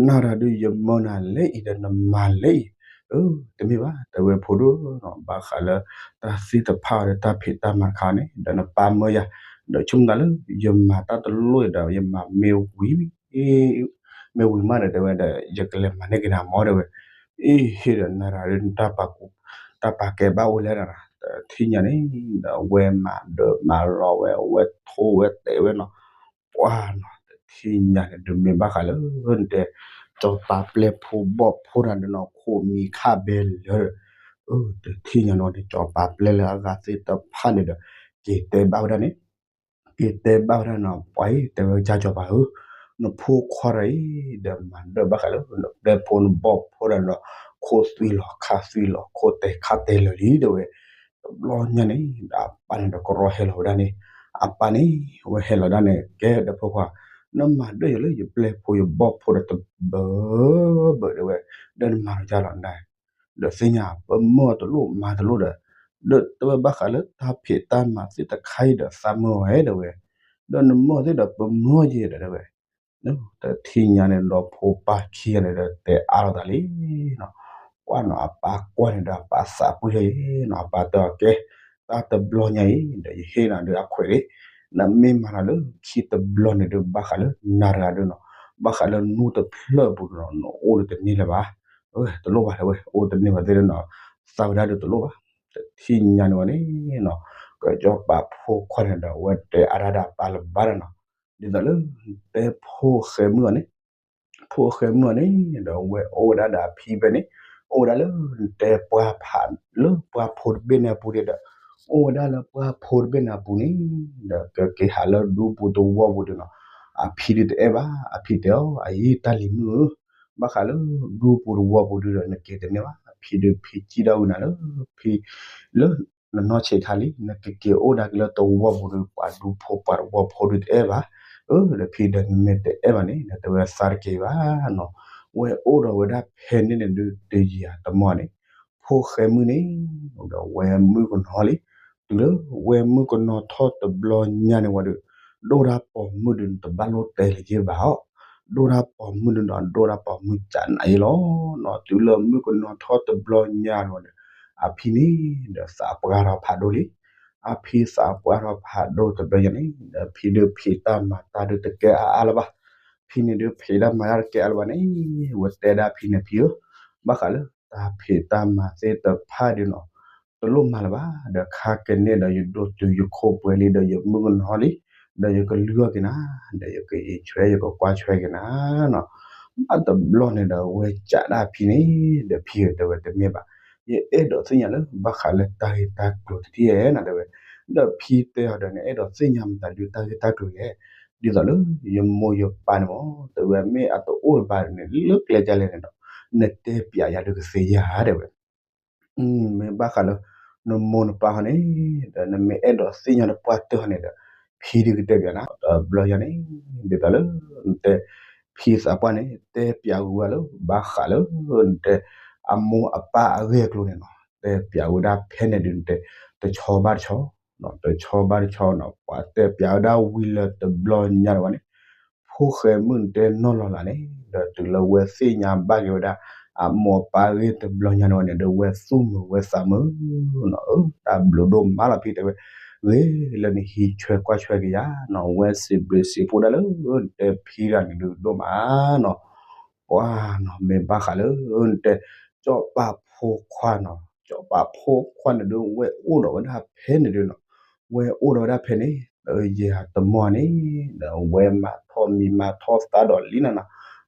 နၤတၢ်ဒုးယမၢနၤလဲၣ်အံၤဒီးနမၤလဲၣ်အံၤ တမ့ၢ်ဘၣ် တဲဝဲဖိဒိၣ်နီၤ ဘၣ်ဃးလၢ တၢ်သ့ၣ်တဖၣ်ဒီးတၢ်ဖံးတၢ်မၤတခါန့ၣ် ဒီးနပၢ်မၢယၤ ဒီးဆိကမိၣ်သးလၢ ယမၤတၢ်တလိၣ်ဒီး ယမၤမ့ၢ်ဝံၤ မ့ၢ်ဝံၤမးဒီးတဲဝဲဒီး ယကလဲၤမၤန့ၢ်က့ၤနၤမၢတဲဝဲ အ့ဟ့ၣ်ဒီးနၤတၢ်ဒုး တၢ်ပာ်ကဲဘၣ်အိၣ်လဲၣ်နၤ တထံၣ်ညါန့ၣ် ဒီးဝဲမၤဒၢးမၤလီၤဝဲ ဝဲထိဝဲတဲာ်ဝဲနီၤ, ပှၢ်နီၤ တထံၣ်ညါန့ၣ် ဒုးမ့ၢ်ဘၣ်ဃးလၢ တဲ စီၤပၤပျဲၢ်ဖိဘီၣ်ဖိတဂၤန့ၣ်နီၤ ခိၣ်မံၤခၣ်ဘဲလၢာ်, တထံၣ်ညါန့ၣ်န့ၣ် စီၤပၤပျဲၢ်လၢအဂၤသ့ၣ်တဖၣ်န့ၣ်ဒီး က့ၤတဲဘၣ်ဝဲဒၣ်န့ၣ် က့ၤတဲဘၣ်ဝဲဒၣ်နီၤ ပှၤအံၤ တဲဝဲ ကၢ်စီၤပၤဧၢ, နဖိခွါတဂၤအံၤ ဒီးမၤဒၢးဘၣ်ဃးလၢ နပျဲၢ်ဖိနဘီၣ်ဖိတဂၤန့ၣ်ဒီး ခိၣ်သွံၣ်လီၤခၣ်သွံၣ်လီၤ ခိၣ်တဲာ်ခါတဲာ်လၢာ်လံ တဲဝဲ, တဘျီညါန့ၣ် ဒီးအပၢ်န့ၣ်ဒီးကရီဟဲလီၤဝဲဒၣ်န့ၣ်, အပၢ်န့ၣ် ဝဲဟဲလီၤဒၣ်န့ၣ် ကဲဒီးဖိခွါ, နမၤဒၢးယၤလၢယပျဲၢ်ဖိယဘီၣ်ဖိဒီးတဘၢဘၢဒီးဝဲ, ဒီးနမၤလီၤယၤလီၤနၤ ဒီးသ့ၣ်ညါ ပမၢအီၤတလိၣ်မၤတလိၣ်ဒီး, ဒီးတဲဝဲဘၣ်ဃးလၢတၢ်ဖံးတၢ်မၤသ့ၣ်တခါအံၤဒီးသးမၢအီၤဝဲဒီးဝဲ, ဒီးနမၢအီၤသ့ၣ်ဒီးပမၢအီၤယဲဒီးတဲဝဲ, တထံၣ်ညါန့ၣ်ဒီးဖိပၢ်ခံဂၤန့ၣ်ဒီးတဲအါလိာ်သးလံနီၤ, ကွၢ်နီၤ အပၢ်ကွၢ်န့ၣ်ဒီးအပၢ်သးပှံၢ်လၢယဲနီၤ အပၢ်တဲအီၤကဲ, တၢ်တဘျီညါအံၤ ဒီးယဟ့ၣ်နၤဒီးအခွဲးလံ, နမ့ၢ်မၤလီၤလၢခံတဘျီန့ၣ်ဒီးဘၣ်ဃးလၢနၤတဂၤဒီးနီၤ, ဘၣ်ဃးလၢနူတဖျၢၣ်ပူၤဒီးနီၤ နအိၣ်ဒီးတန့ၢ်လၢၤဘၣ်, တလိၣ်ဘၣ်တဲဝဲ အိၣ်တန့ၢ်ဘၣ်သ့ၣ်ဒီးနီၤ, သးဝဲဒၣ်ဒီးတလိၣ်ဘၣ်, တထံၣ်ညါန့ၣ်ဝဲန့ၣ်နီၤ, ကစီၤပၤဖိခွါန့ၣ်ဒီး ဝဲတဲအါဒၣ်ဒီးအပၢ်လၢၤဘၣ်ဒီးနီၤ, ဒ်သိးလၢ နတဲဖိဃဲမုၣ်အီၤန့ၣ် ဖိဃဲမုၣ်အီၤန့ၣ် ဒီးဝဲအိၣ်ဝဲဒၣ်ဒီးအဖံဖဲန့ၣ်, အိၣ်ဝဲဒၣ်လၢ နတဲပှၢ်ဖး လၢပှၢ်ဖိတဘ့ၣ်န့ၣ်အပူၤဒီး, အိၣ်ဝဲဒၣ်လၢပှၢ်ဖိတဘ့ၣ်န့ၣ်အပူၤန့ၣ်, ဒီးကက့ၤဟးလၢဒူပူၤသဝီပူၤဒီးနီၤ, အဖံဒုးတအဲၣ်ဘၣ်, အဖံတဲအီၤ အအံၤတၢ်လံၤမုၣ်ဧၢ, ဘၣ်ဃးလၢဒူပူၤသဝီပူၤဒုးဒီး နက့ၤတန့ၢ်ဘၣ်, ဖံဒုးဖံစံၣ်ထီၣ်ဝံၤနၤလၢ ဖံ လၢ နနီၢ်ဆံးခါလံ, နကက့ၤအိၣ်ဒၣ်က့ၤလၢသဝီပူၤဒီး ပှၤဒူဖိပှၤသဝီဖိဒုးတအဲၣ်ဘၣ်, အၢ ဒီးဖံဒီးနမ့ၢ်တအဲၣ်ဘၣ်န့ၣ် ဒီးတဲဝဲသးတက့ၤဘၣ်နီၤ, ဝဲအိၣ်ဒီးဝဲဒၣ်ဖဲန့ၣ်န့ၣ်ဒုးတယံာ်တမီၢ်န့ၣ်, ဖိဃဲမုၣ်န့ၣ် ဒီးဝဲမုၣ်ကနီၤလံ, တုၤလၢဝဲမုၣ်ကနီၤထီၣ်တဘျီညါန့ၣ်ဝံၤဒီး, ဒိၣ်တၢ်ပိာ်မုၣ်ဒုးနတဘၣ်လိၣ်တဲလၢၤဘၣ်အီၤ, ဒိၣ်တၢ်ပိာ်မုၣ်ဒုးဒီး ဒိၣ်တၢ်ပိာ်မုၣ်ကနးအံၤလီၤနီၤ, တုၤလၢမုၣ်ကနီၤထီၣ်တဘျီညါန့ၣ်ဝံၤဒီး, အဖံန့ၣ် ဒီးသးပှၢ်ထီၣ်ဖးဒိၣ်လံ, အဖံသးပှၢ်ထီၣ်ဖးဒိၣ်တဘျီညါန့ၣ် ဒီးဖံဒုးဖံးတၢ်မၤတၢ်ဒုးတကဲအါအါလၢၤဘၣ်, ဖံန့ၣ်ဒုးဖံးတၢ်မၤတၢ်တကဲအါလၢၤဘၣ်န့ၣ်, ဝဲတဲဒၣ်ဖံန့ၣ်ဖံဧၢ, ဘၣ်ဃးလၢတၢ်ဖံးတၢ်မၤသ့ၣ်တဖၣ်ဒုးနီၤ, တလိၣ်မၤလၢၤဘၣ်, ဒီးခါကန့ၢ်ဒီးယဒိၣ်တုၤယခိၣ်ပှဲၤလံ ဒီးယမုၣ်ကနီၤလံ, ဒီးယကလုၢ်အီၣ်က့ၤနၤ, ဒီးယကအံးဆွဲယကကွၢ်ဆွဲက့ၤနၤနီၤ, ဘၣ်တဘျီန့ၣ်ဒီး ဝဲကးဒၣ်ဖံန့ၣ်, ဒီးဖံဧၢ တဲဝဲတမ့ၢ်ဘၣ်, ယအဲၣ်ဒိးသ့ၣ်ညါလၢ ဘၣ်ဃးလၢတၢ်ဂ့ၢ်တၢ်ကျိၤတထံၣ်ဧဲနီၤ တဲဝဲ, ဒီးဖံတဲအီၤဒီး နအဲၣ်ဒိးသ့ၣ်ညါမတၤဒုးတၢ်ဂ့ၢ်တၢ်ကျိၤလဲၣ်, ဒ်သိးလၢ ယမိၢ်ယပၢ်န့ၣ်မ့ၢ် တဲဝဲမ့ၢ်အတအိၣ်တဘၣ်န့ၣ် လၢကျဲဒ်လဲၣ်န့ၣ်ဒီး, နတဲပျးယၤဒုးကသ့ဧါ တဲဝဲ မ့ၢ်ဘၣ်ဃးလၢ နမိၢ်နပၢ်ဟီန့ၣ်, ဒီးနမ့ၢ်အဲၣ်ဒိးသ့ၣ်ညါနပှၢ်တၢၢ်ဟီန့ၣ်ဒီး, ဖံဒုးကတဲပျးနၤ, တဘျီညါန့ၣ်, ဒ်သိးလၢ နတဲ ဖံသးပှၢ်န့ၣ် တဲပျးဝဲလၢ ဘၣ်ဃးလၢ နတဲ အမိၢ်အပၢ်အဂ့ၢ်အကျိၤန့ၣ်နီၤ, တဲပျးဝဲဒၣ်ဖဲန့ၣ်ဒုးနတဲ တဆီဘၣ်တဆီ, တဆီဘၣ်တဆီနီၤ, ပှၤတဲပျးဝဲဒၣ်ဝံၤလၢတဘျီညါန့ၣ်ဝဲန့ၣ်, ဖိဃဲမုၣ်န့ၣ်တဲနီၢ်လီၤလၢ်န့ၣ်, ဒီးတုၤလၢဝဲသ့ၣ်ညါဘၣ်က့ၤဝဲဒၣ် အမိၢ်အပၢ်ဂ့ၢ်တဘျီညါန့ၣ်ဝဲန့ၣ် ဒီးဝဲသူၣ်မုာ်ဝဲသးမုာ်နီၤ, အၢ တၢ်ဘျုးဒိၣ်မးလီၤဖံတဲဝဲ, ဂ့ၤလၢနဟံးဆွဲကွၢ်ဆွဲက့ၤယၤနီၤ, ဝဲစံးဘျုးစံးဖှိၣ်ဒၣ်လၢ နတဲဖံတဂၤန့ၣ်ဒုးဒိၣ်မးနီၤ, ပှၤနီၤ မ့ၢ်ဘၣ်ဃးလၢ နတဲ စီၤပၤဖိခွါနီၤ, စီၤပၤဖိခွါန့ၣ်ဒုး ဝဲအိၣ်ဒီးဝဲဒၣ်ဖဲန့ၣ်ဒုးနီၤ, ဝဲအိၣ်ဒီးဝဲဒၣ်ဖဲန့ၣ် တယံာ်တမီၢ်န့ၣ်, ဒီးဝဲမၤထီၣ်မံၤမၤထီၣ်သးဒီးလံနီၤနီၤ,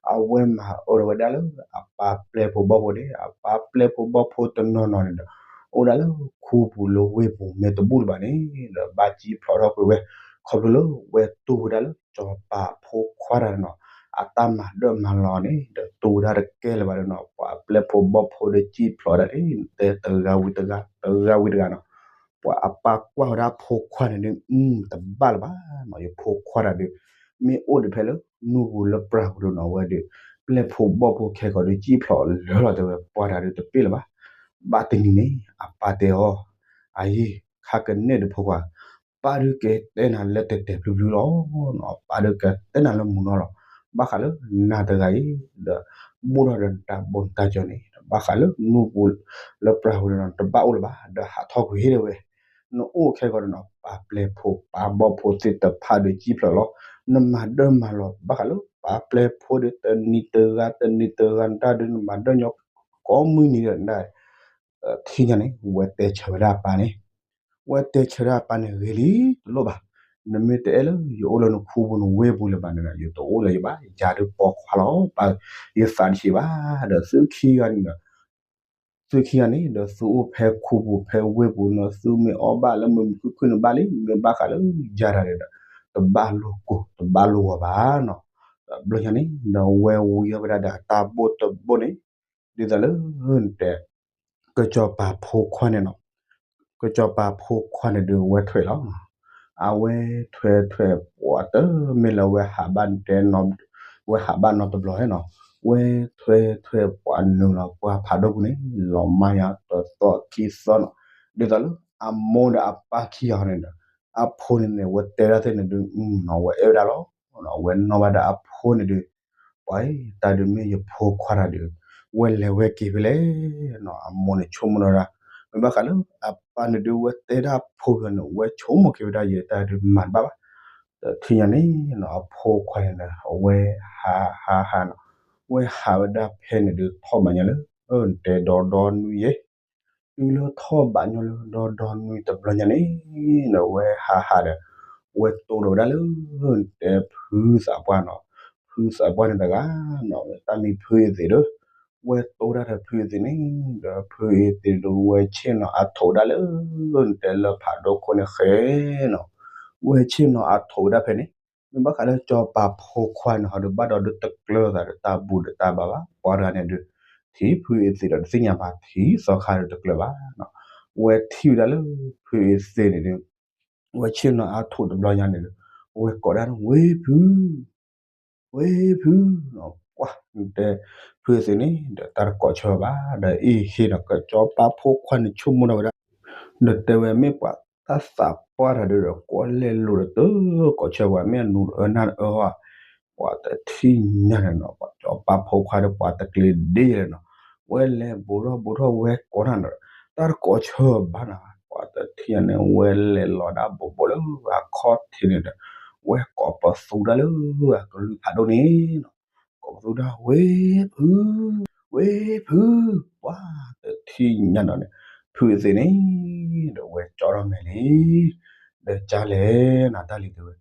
အဝဲမၤအၢဒီးဝဲဒၣ်လၢ အပၢ်ပျဲၢ်ဖိဘီၣ်ဖိန့ၣ်, အပၢ်ပျဲၢ်ဖိဘီၣ်ဖိတနီၤနီၤန့ၣ်ဒီး အိၣ်ဝဲဒၣ်လၢခူပူၤလၢဝ့ၢ်ပူၤမ့ၢ်တဘူၣ်လၢၤဘၣ်န့ၣ်, ဒီးဘၣ်စံၣ်ဖျိးထီၣ်ကွံာ်ဝဲ, ခီဖျိလၢဝဲတူၢ်ဝဲဒၣ်လၢ စီၤပၤဖိခွါတဂၤန့ၣ်နီၤ, အတၢ်မၤဒၢၣ်မၤလီၤန့ၣ် ဒီးတူၢ်ဝဲဒၣ်တကဲလၢၤဘၣ်ဒီးနီၤ, ပှၤအပျဲၢ်ဖိဘီၣ်ဖိဒီးစံၣ်ဖျိးဒၣ်န့ၣ် တဲတဂၤဝံၤတဂၤ တဂၤဝံၤတဂၤနီၤ, ပှၤအပၢ်ကွၢ်ဝဲဒၣ်ဖိခွါန့ၣ်ဒုး အၢ တဘၣ်လၢၤဘၣ်နီၤ, ယဖိခွါတဂၤဒုး မ့ၢ်အိၣ်ဒီးဖဲလၢ နူၢ်ပူၤလၢပြၢ်ပူၤဒီးနီၤ, ဝဲဒီး ပျဲၢ်ဖိဘီၣ်ဖိခဲကိာ်ဒီးစံၣ်ဖျိးလၢာ်လီၤ တဲဝဲ, ပှၤတဂၤဒုးတပ့ၢ်လၢၤဘၣ်. ဘၣ်တနံၤန့ၣ် အပၢ်တဲအီၤ, အအံၤ ခါကန့ၢ်ဒီးဖိခွါ, ပၢ်ဒုးကတဲနၤလၢတဲာ်တဲာ်ဖျုးဖျုးလီၤနီၤ, ပၢ်ဒုးကတဲနၤလၢမုာ်နီၤလီၤ, ဘၣ်ဃးလၢနၤတဂၤအံၤ ဒီး ဘူးထီၣ်ဒီးနတၢ်ဘိနတၢ်စၢၤန့ၣ် ဘၣ်ဃးလၢနူၢ်ပူၤလၢပြၢ်ပူၤန့ၣ်နီၤ တဘၣ်အိၣ်လၢၤဘၣ်, ဒီးဟးထီၣ်ကွံာ် တဲဝဲ, နအိၣ်ခဲကိာ်ဒီးနီၤ ပၢ်ပျဲၢ်ဖိပၢ်ဘီၣ်ဖိသ့ၣ်တဖၣ်ဒီးစံၣ်ဖျိးလီၤ, နမၤဒၢၣ်မၤလီၤ ဘၣ်ဃးလၢပၢ်ပျဲၢ်ဖိဒီး တနံၤတဂၤ တနံၤတဂၤ နတၢ်ဒုးနမၤဒၢၣ်ညီ ကိးမုၢ်နံၤဒီးနတၢ် ထံၣ်ညါန့ၣ် ဝဲတဲဆၢဝဲဒၣ်အပၢ်န့ၣ်, ဝဲတဲဆၢဒၣ်အပၢ်န့ၣ် ဂ့ၤလံတလိၣ်ဘၣ်, နမ့ၢ်တအဲၣ်လၢယအိၣ်လၢနခူပူၤနဝ့ၢ်ပူၤလၢၤဘၣ်န့ၣ်ဒီး ယတအိၣ်လၢၤဘၣ်, ယၤဒုးပိာ်ခွါလီၤပၢ်, ယသးတဆံးဘၣ်, ဒီးသုခံဂၤန့ၣ်ဒီး သုခံဂၤန့ၣ်ဒီး သုအိၣ်ဖဲခူပူၤဖဲဝ့ၢ်ပူၤန့ၣ် သုမ့ၢ်အီၣ်ဘၣ်လၢမုာ်မုာ်ခုၣ်ခုၣ်န့ၣ်ဘၣ်လံ, မ့ၢ်ဘၣ်ဃးလၢယၤတၢ်န့ၣ်ဒီး တဘၣ်လိာ်ကိၢ်တဘၣ်လိာ်ဂီၤဘၣ်နီၤ. ဒီးဘျီညါန့ၣ်ဒီး ဝဲဝံအီၣ်ဝဲဒၣ်ဒီးအတၢ်ဘိၣ်တဘိၣ်န့ၣ်, ဒ်သိးလၢ တဲ ကစီၤပၤဖိခွါန့ၣ်နီၤ, ကစီၤပၤဖိခွါန့ၣ်ဒုး ဝဲထွဲလီၤ. အဝဲထွဲထွဲပှၤတမ့ၢ်လၢဝဲဟးဘၣ်တဲနီၤ, ဝဲဟးဘၣ်နီတဘျီနီၤ, ဝဲထွဲထွဲပှၤနုာ်လီၤပှၢ်ဖးဒိၣ်ပူၤန့ၣ် လီၤမၢ်ညါတသီခံသီနီၤ, ဒ်သိးလၢအမိၢ်ဒီးအပၢ်ခံဂၤန့ၣ်ဒီး အဖိန့ၣ်န့ၣ် ဝဲတဲဒၣ်သ့ၣ်န့ၣ်ဒုး နီၤ ဝဲအဲၣ်ဝဲဒၣ်လီၤ. ဝဲနီၣ်ဘၣ်ဒီးအဖိန့ၣ်ဒုး ပှၤ တၢ်ဒုးမ့ၢ်ယဖိခွါတၢ်ဒုး ဝဲလဲၤဝဲက့ၤဖဲလဲၣ်နီၤ, အမိၢ်န့ၣ်ဆိကမိၣ်ဒီးဒၣ်, မ့ၢ်ဘၣ်ဃးလၢအပၢ်န့ၣ်ဒုး ဝဲတဲဒၣ်အဖိန့ၣ် ဝဲဆိကမိၣ်က့ၤဝဲဒၣ် ယတၢ်ဒုးမၤတဘၣ်ဘၣ်. ဒီးထံၣ်ညါန့ၣ်နီၤ အဖိခွါန့ၣ်ဒီး အဝဲဟးဟးဟးနီၤ, ဝဲဟးဝဲဒၣ်ဖဲန့ၣ်ဒုး ထီၣ်ဘးညီလၢ တဲဒီဒီနွံယဲၢ် တုၤလၢထီၣ်ဘးညီလၢဒီဒီနွံတဘျီညါန့ၣ်ဒီး ဝဲဟးဟးဒီး ဝဲတိၢ်ဒီးဝဲဒၣ်လၢ တဲဖုသးပှၢ်နီၤ, ဖုသးပှၢ်န့ၣ်တဂၤနီၤ တၢ်မံၤဖုအသ့ၣ်ဒီး ဝဲတိၢ်ဒၣ်ဒီးဖုအသ့ၣ်န့ၣ် ဒီးဖုအသ့ၣ်ဒီး ဝဲဆ့ၣ်နီၤအါထိးဒၣ်လၢ တဲလၢဖးဒိၣ်ခိၣ်န့ၣ်ဃဲနီၤ, ဝဲဆ့ၣ်နီၤအါထိးဝဲဒၣ်ဖဲန့ၣ်, မ့ၢ်ဘၣ်ဃးလၢစီၤပၤဖိခွါန့ၣ် ဟီဒုးဘၣ်ဒီးဒုးတကျၢၤသးဒီးတၢ်ဘူၣ်ဒီးတၢ်ဘါဘၣ်, ပှၤတဂၤန့ၣ်ဒုး ထံၣ်ဖုအသ့ၣ်ဒီးတသ့ၣ်ညါဘၣ် ထံၣ်သီခါဒီးတကျၢၤဘၣ်နီၤ, ဝဲထံၣ်ဝဲဒၣ်လၢ ဖုအသ့ၣ်န့ၣ်ဒုး ဝဲဆ့ၣ်နီၤအါထိးတဘျီညါန့ၣ်ဒီး ဝဲကိးဒၣ်န့ၣ် ဝ့ၢ်ဖု ဝ့ၢ်ဖု, ပှၤ တဲ ဖုအသ့ၣ်န့ၣ်ဒီး တၢ်တကိးဆၢဘၣ် ဒီးအ့ၣ်ဟ့ၣ်ဒီး ကစီၤပၤဖိခွါန့ၣ်ဆိကမိၣ်ဒီးဝဲဒၣ်, ဒီးတဲဝဲမ့ၢ်ပှၤတၢ်သးပှၢ်တၢ်ဒုးဒီး ကိးလဲၤလိာ်ဒီးတကိးဆၢပှၤ မ့ၢ်အနူၤတအၢနၢ်တအၢဟီ, ပှၤတထံၣ်ညါန့ၣ်နီၤ ပှၤစီၤပၤဖိခွါဒီးပှၤတကျ့ၤဒ့လဲၣ်နီၤ, ဝဲလဲၤဘူးထီၣ်ဘူးထီၣ်ဝဲကိးနၤဒီး တၢ်တကိးဆၢဘၣ်နၤ, ပှၤတထံၣ်ညါန့ၣ် ဝဲလဲၤလီၤဒၣ်ဘူးဘူးလၢအခီၣ်ထံးန့ၣ်ဒီး ဝဲကိးပသူဒၣ်လၢအကလုၢ်ဖးဒိၣ်န့ၣ်နီၤ, ကိးပသူဒၣ် ဝ့ၢ်ဖု ဝ့ၢ်ဖု, ပှၤတထံၣ်ညါဒီးန့ၣ် ဖုအသ့ၣ်န့ၣ် ဒီးဝဲကၠီထီၣ်မဲာ်လံ, ဒီးကၠီလဲၣ်နၤတၢ်လံတဲဝဲ,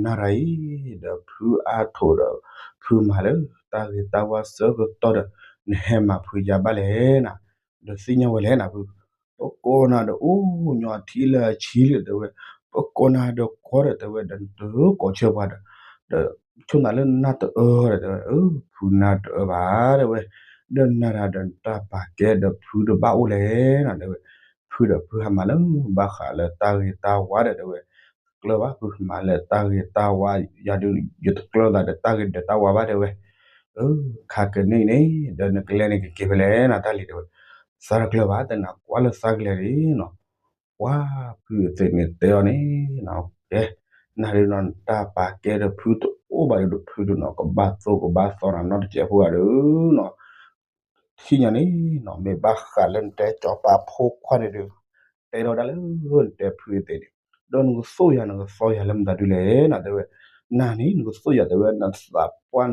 နၤတၢ်အံၤ ဒီးဖုအါထိးဒီး ဖုမၤလၢတၢ်ဂ့ၤတၢ်ဝါဆၢကတီၢ်ဒီး နဟဲမၤဖုယါဘၣ်လဲၣ်နၤ, ဒီးသ့ၣ်ညါဝဲလဲၣ်နၤဖု ပကိးနၤဒီးအိၣ်ညီအထံလၢအဆံလၢတဲဝဲ, ပကိးနၤဒီးကိးဒီးတဲဝဲ ဒီးနတကိးဆၢပှၤဒီး, ဒီးဆိၣ်နၤလၢနၢ်တအၢဒီးတဲဝဲ, ဖုနၢ်တအၢဘၣ်တဲဝဲ, ဒီးနၤတၢ်ဒီးနတၢ်ပာ်ကဲဒီးဖုတဘၣ်အိၣ်လဲၣ်နၤတဲဝဲ, ဖုဒီးဖုဟးမၤလၢဘၣ်ဃးလၢတၢ်ဂ့ၤတၢ်ဝါဒီးတဲဝဲ, တကျၢၤဘၣ် ဖုမၤလၢတၢ်ဂ့ၤတၢ်ဝါ, ယၤဒုးယတကျၢၤသးဒီးတၢ်ဂ့ၤဒီးတၢ်ဝါဘၣ်တဲဝဲ, ခါကနံၣ်န့ၣ် ဒီးနကလဲၤန့ၣ်ကက့ၤဖဲလဲၣ်နၤတၢ်လံတဲဝဲ, သးတကျၢၤဘၣ် တနၤကွၢ်လၢသးကလဲၤန့ၣ်နီၤ, ပှၤဖုအသ့ၣ်န့ၣ်တဲအီၤန့ၣ်, ကဲ, နၤဒုးနီၤ နတၢ်ပာ်ကဲဒီးဖုတအိၣ်ဘၣ်ဒီး ဖုဒုးနီၤ ကဘၣ်သိၣ်ကဘၣ်သီနၤနီတစဲးဖိဂၤဒုးနီၤ, ထံၣ်ညါန့ၣ်နီၤ မ့ၢ်ဘၣ်ဃးလၢနတဲစီၤပၤဖိခွါန့ၣ်ဒုး, တဲထီၣ်ဝဲဒၣ်လၢနတဲဖုအသ့ၣ်န့ၣ်, ဒီးနကသိၣ်ယၤနကသီယၤလၢမတၤဒုလဲၣ်နၤတဲဝဲ, နၤန့ၣ် နကသိၣ်ယၤတဲဝဲ နသးပှၢ်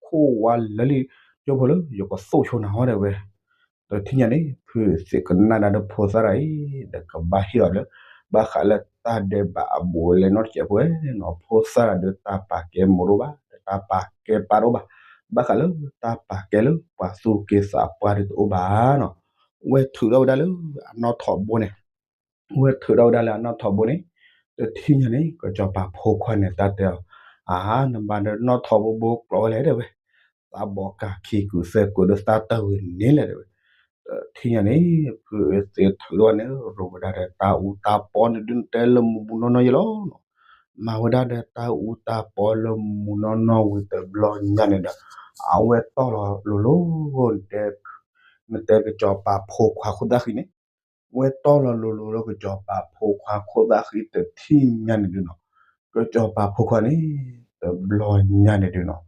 ခိၣ်ဝါလၢလံ, ယိဖိလၢယကသိၣ်ဆိနၤဟီတဲဝဲ, ဒီးထံၣ်ညါန့ၣ် ဖုသ့ၣ်ကနၣ်ဒၣ်ဒီးဖိသၣ်တၢ်အံၤ ဒီးကဘၣ်ဟ့ၣ်အီၤလၢ ဘၣ်ဃးလၢတၢ်ဒဲးဘးအဘူးအလဲနီတစဲးဖိနီၤ, ဖိသၣ်တၢ်ဒုးတၢ်ပာ်ကဲမိၢ်တအိၣ်ဘၣ် တၢ်ပာ်ကဲပၢ်တအိၣ်ဘၣ်, ဘၣ်ဃးလၢတၢ်ပာ်ကဲလၢပှၤသူၣ်က့သးပှၢ်ဒုးတအိၣ်ဘၣ်နီၤ, ဝဲထုးထီၣ်ဝဲဒၣ်လၢအနီၣ်ထိးဘိန့ၣ် ဝဲထုးထီၣ်ဝဲဒၣ်လၢအနီၣ်ထိးဘိန့ၣ်, ဒီးထံၣ်ညါန့ၣ် ကစီၤပၤဖိခွါန့ၣ် တၢ်တဲအီၤ, အါ နဘၣ်ဒီးနီၣ်ထိးဘိဘိကျိးဝဲလဲၣ်တဲဝဲ, သးဘီကၤခံကုာ်သဲးကုာ်ဒီးသးတၢ်ဝံၤန့ၣ်လဲၣ်တဲဝဲ, ဒီးထံၣ်ညါန့ၣ် ဖုသ့ၣ်ထုးထီၣ်န့ၣ် ရိးဝဲဒၣ်ဒီးတၢ်အူတၢ်ပီန့ၣ်ဒုး နတဲလၢမူမူနီၢ်နီၢ်ယဲလီၤ, မၤဝဲဒၣ်ဒီးတၢ်အူတၢ်ပီလၢမူနီၢ်နီၢ်ဝံၤတဘျီညါန့ၣ်ဒီး အဝဲတီၢ်လီၤလိၤလိၤ နတဲ နတဲကစီၤပၤဖိခွါခိၣ်သၣ်ဃံန့ၣ်, ဝဲတီၢ်လီၤလိၤလိၤလၢကစီၤပၤဖိခွါခိၣ်သၣ်ဃံတထံၣ်ညါန့ၣ်ဒုးနီၤ, ကစီၤပၤဖိခွါန့ၣ် တဘျီညါန့ၣ်ဒုးနီၤ,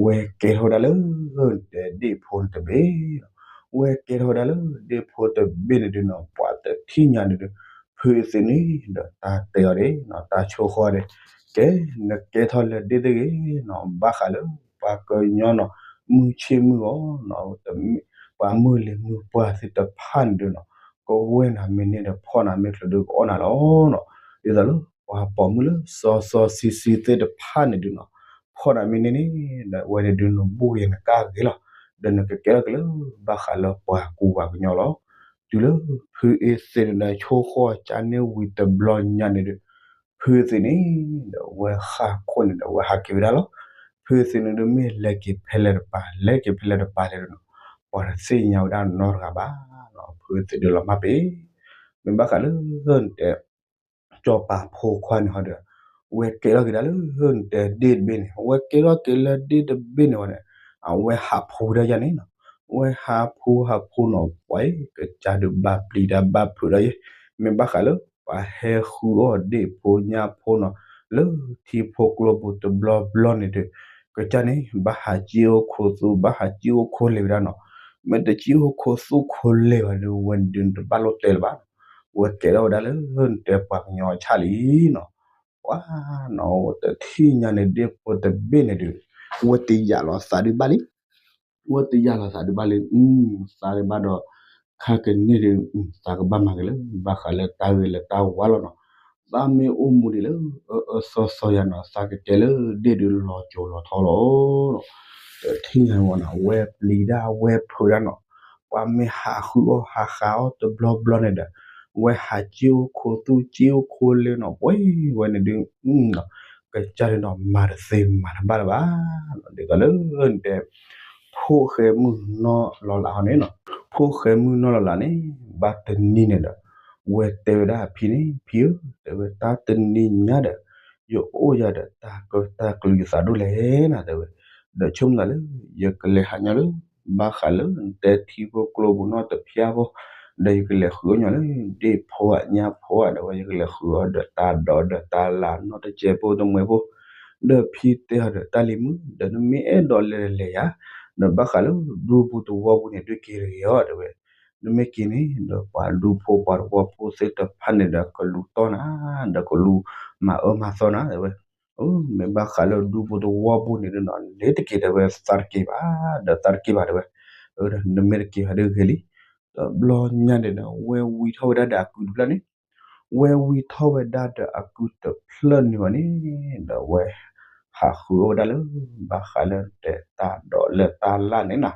ဝဲကဲထီၣ်ဝဲဒၣ်လၢ တဲဒ့ၣ်ဖိန့ၣ်တဘ့ၣ်နီၤ, ဝဲကဲထီၣ်ဝဲဒၣ်လၢဒ့ၣ်ဖိတဘ့ၣ်န့ၣ်ဒုးနီၤ ပှၤတထံၣ်ညါန့ၣ်ဒုး ဖုအသ့ၣ်န့ၣ်ဒီးတၢ်တဲအီၤဒၣ်နီၤ တၢ်ဆိဃီၤဒၣ်, ကဲ နကဲထီၣ်လၢဒ့ၣ်သ့ၣ်ဂ့ၤနီၤ ဘၣ်ဃးလၢပှၤကညီနီၤ မုၢ်ဆ့ၣ်မုၢ်ဂီၤနီၤ တမ့ၢ် ပှၤမုၢ်လံၤမုၢ်ပှၢ်သ့ၣ်တဖၣ်န့ၣ်ဒုးနီၤ ကဝဲၢ်နၤမ့ၢ်န့ၢ်ဒီးဖီၣ်နၤမ့ၢ်ချုးဒုးကအီၣ်နၤလီၤနီၤ. ဒ်သိးလၢ ပှၤပိာ်မုၣ်လၢစီစီဆှံဆှံသ့ၣ်တဖၣ်န့ၣ်ဒုးနီၤ ဖီၣ်နၤမ့ၢ်န့ၢ်န့ၣ် ဒီးအဝဲန့ၣ်ဒုးနဘူးက့ၤနကါဂ့ၤလီၤ. ဒီးနကကဲထီၣ်က့ၤလၢဘၣ်ဃးလၢပှၤကူပှၤကညီလီၤ. တုၤလၢ ဖုအ့သ့ၣ်န့ၣ်ဒီး ဆိၣ်ဃီၣ်ကၢန့ၢ်ဝံၤတဘျီညါန့ၣ်ဒီး ဖုသ့ၣ်န့ၣ်ဒီး အဝဲဃၣ်ခိၣ်န့ၣ်ဒီး အဝဲဟးက့ၤဝဲဒၣ်လီၤ. ဖုသ့ၣ်န့ၣ်ဒီး မ့ၢ်လဲၤက့ၤဖဲလဲၣ်တပၤ လဲၤက့ၤဖဲလဲၣ်တပၤလဲၣ်ဒီးနီၤ ပှၤတသ့ၣ်ညါဝဲဒၣ်နီတဂၤဘၣ်နီၤ. ဖုသ့ၣ်ဒုးလီၤမၢ်ပ့ၤ မ့ၢ်ဘၣ်ဃးလၢနတဲ စီၤပၤဖိခွါန့ၣ်ဟီဒီး ဝဲကဲထီၣ်က့ၤဒၣ်လၢနတဲဒ့ၣ်တဘ့ၣ်န့ၣ် ဝဲကဲထီၣ်က့ၤလၢဒ့ၣ်တဘ့ၣ်န့ၣ်ဝဲန့ၣ် အဝဲဟးဖှူဒၣ်ယၤန့ၣ်နီၤ. ဝဲဟးဖှူဟးဖှူနီၤ ပှၤအံၤ ကစၢ်ဒုးဘၣ်ပျံၤတၢ်ဘၣ်ဖုးဒၣ်ယဲ မ့ၢ်ဘၣ်ဃးလၢ ပှၤဟဲဃုအီၣ်ဒ့ၣ်ဖိညၣ်ဖိနီၤ လၢထံဖိကျိပူၤတဘျီဘျီန့ၣ်ဒီး ကစၢ်န့ၣ် ဘၣ်ဟးစံၣ်အိၣ်ခိးသူ ဘၣ်ဟးစံၣ်အိၣ်ခိးလဲၤဝဲဒၣ်နီၤ. မ့ၢ်တစံၣ်အိၣ်ခိးသူခိးလဲၤဘၣ်ဒီး ဝဲဒုးတဘၣ်လိၣ်တဲလၢၤဘၣ်နီၤ. ဝဲကဲထီၣ်ဝဲဒၣ်လၢနတဲပှၤကညီဆၣ်လံနီၤ. ပှၤနီၤ တထံၣ်ညါန့ၣ်ဒ့ၣ်ဖိတဘ့ၣ်န့ၣ်ဒီး ဝဲတယာ်လီၤသးဒုးဘၣ်လံ ဝဲတယာ်လီၤသးဒုးဘၣ်လံ သးဒုးဘၣ်ဒီး ခါကန့ၢ်ဒီး သးကဘၣ်မၤက့ၤလၢ ဘၣ်ဃးလၢတၢ်ဂ့ၤလၢတၢ်ဝါလီၤနီၤ. သးမ့ၢ်အိၣ်မူဒံးလၢ အၢအၢသီသီယၤနီၤ သးကကဲလၢဒ့ၣ်ဒုးလီၤစိၤလီၤထီလီၤ. တထံၣ်ညါဝဲနီၤ ဝဲပျံၤဒၣ်ဝဲဖုးဒၣ်နီၤ. ပှၤမ့ၢ်ဟးဃုအီၣ်ဟးဃုအီၣ်တဘျီဘျီန့ၣ်ဒီး ဝဲဟးစံၣ်အိၣ်ခိးသူစံၣ်အိၣ်ခိးလဲၤနီၤ ပှၤဝဲန့ၣ်ဒုး ကစၢ်ဒုးနီၤ မၤတသ့မၤတဘၣ်လၢၤဘၣ်နီၤ. ဒ်သိးလၢနတဲ ဖိၣ်ဃဲမုၢ်နီၢ်လီၤလးဟီန့ၣ်နီၤ. ဖိၣ်ဃဲမုၢ်နီၢ်လီၤလးန့ၣ် ဘၣ်တနံၤန့ၣ်ဒီး ဝဲတဲဝဲဒၣ်အဖံန့ၣ် ဖံဧၢ တဲဝဲ တၢ်တနံၤညါဒီး ယအိၣ်ယၤဒီးတၢ်ကၢၢ်တၢ်ကျူယသးဒိၣ်လဲၣ်နီၤ တဲဝဲ. ဒီးဆိကမိၣ်သးလၢ ယကလဲၤဟးညီလၢ ဘၣ်ဃးလၢနတဲထံဖိကျိပူၤနီတဖျၢၣ်ဖိ ဒီးယကလဲၤဃုအီၣ်ညီလၢ ဒ့ၣ်ဖိဧါညၣ်ဖိဧါ ဒီးဝဲယကလဲၤဃုအီၣ်ဒီးတၢ်ဒိးဒီးတၢ်လၢ်နီတစဲးဖိတမှဲးဖိ ဒီးဖံတဲအီၤဒီး တၢ်လံၤမုၣ် ဒီးနမ့ၢ်အဲၣ်ဒိးလဲၤလဲၤယၤ ဒီးဘၣ်ဃးလၢဒူပူၤသဝီပူၤန့ၣ် ဒုးက့ၤတဂ့ၤအီၤ တဲဝဲ. နမ့ၢ်က့ၤန့ၣ်ဒီး ပှၤဒူဖိပှၤသဝီဖိသ့ၣ်တဖၣ်န့ၣ်ဒီး ကလူၤတီၢ်နၤ ဒီးကလူၤမၤအၢမၤသီနၤ တဲဝဲ. မ့ၢ်ဘၣ်ဃးလၢဒူပူၤသဝီပူၤန့ၣ်ဒီးနီၤ နတက့ၤ တဲဝဲ သးတက့ၤဘၣ် ဒီးသးတက့ၤဘၣ် တဲဝဲ. ဒီးနမ့ၢ်တက့ၤဘၣ်ဒီးဂ့ၤလံ. တဘျီညါန့ၣ်ဒီး ဝဲဝံထီၣ်ဝဲဒၣ်ဒီးအကုတဖျၢၣ်န့ၣ် ဝဲဝံထီၣ်ဝဲဒၣ်ဒီးအကုတဖျၢၣ်န့ၣ်ဝဲန့ၣ် ဒီးဝဲ ဟးဃုအီၣ်ဝဲဒၣ်လၢ ဘၣ်ဃးလၢတဲတၢ်ဒိးလၢတၢ်လၢ်န့ၣ်နီၤ.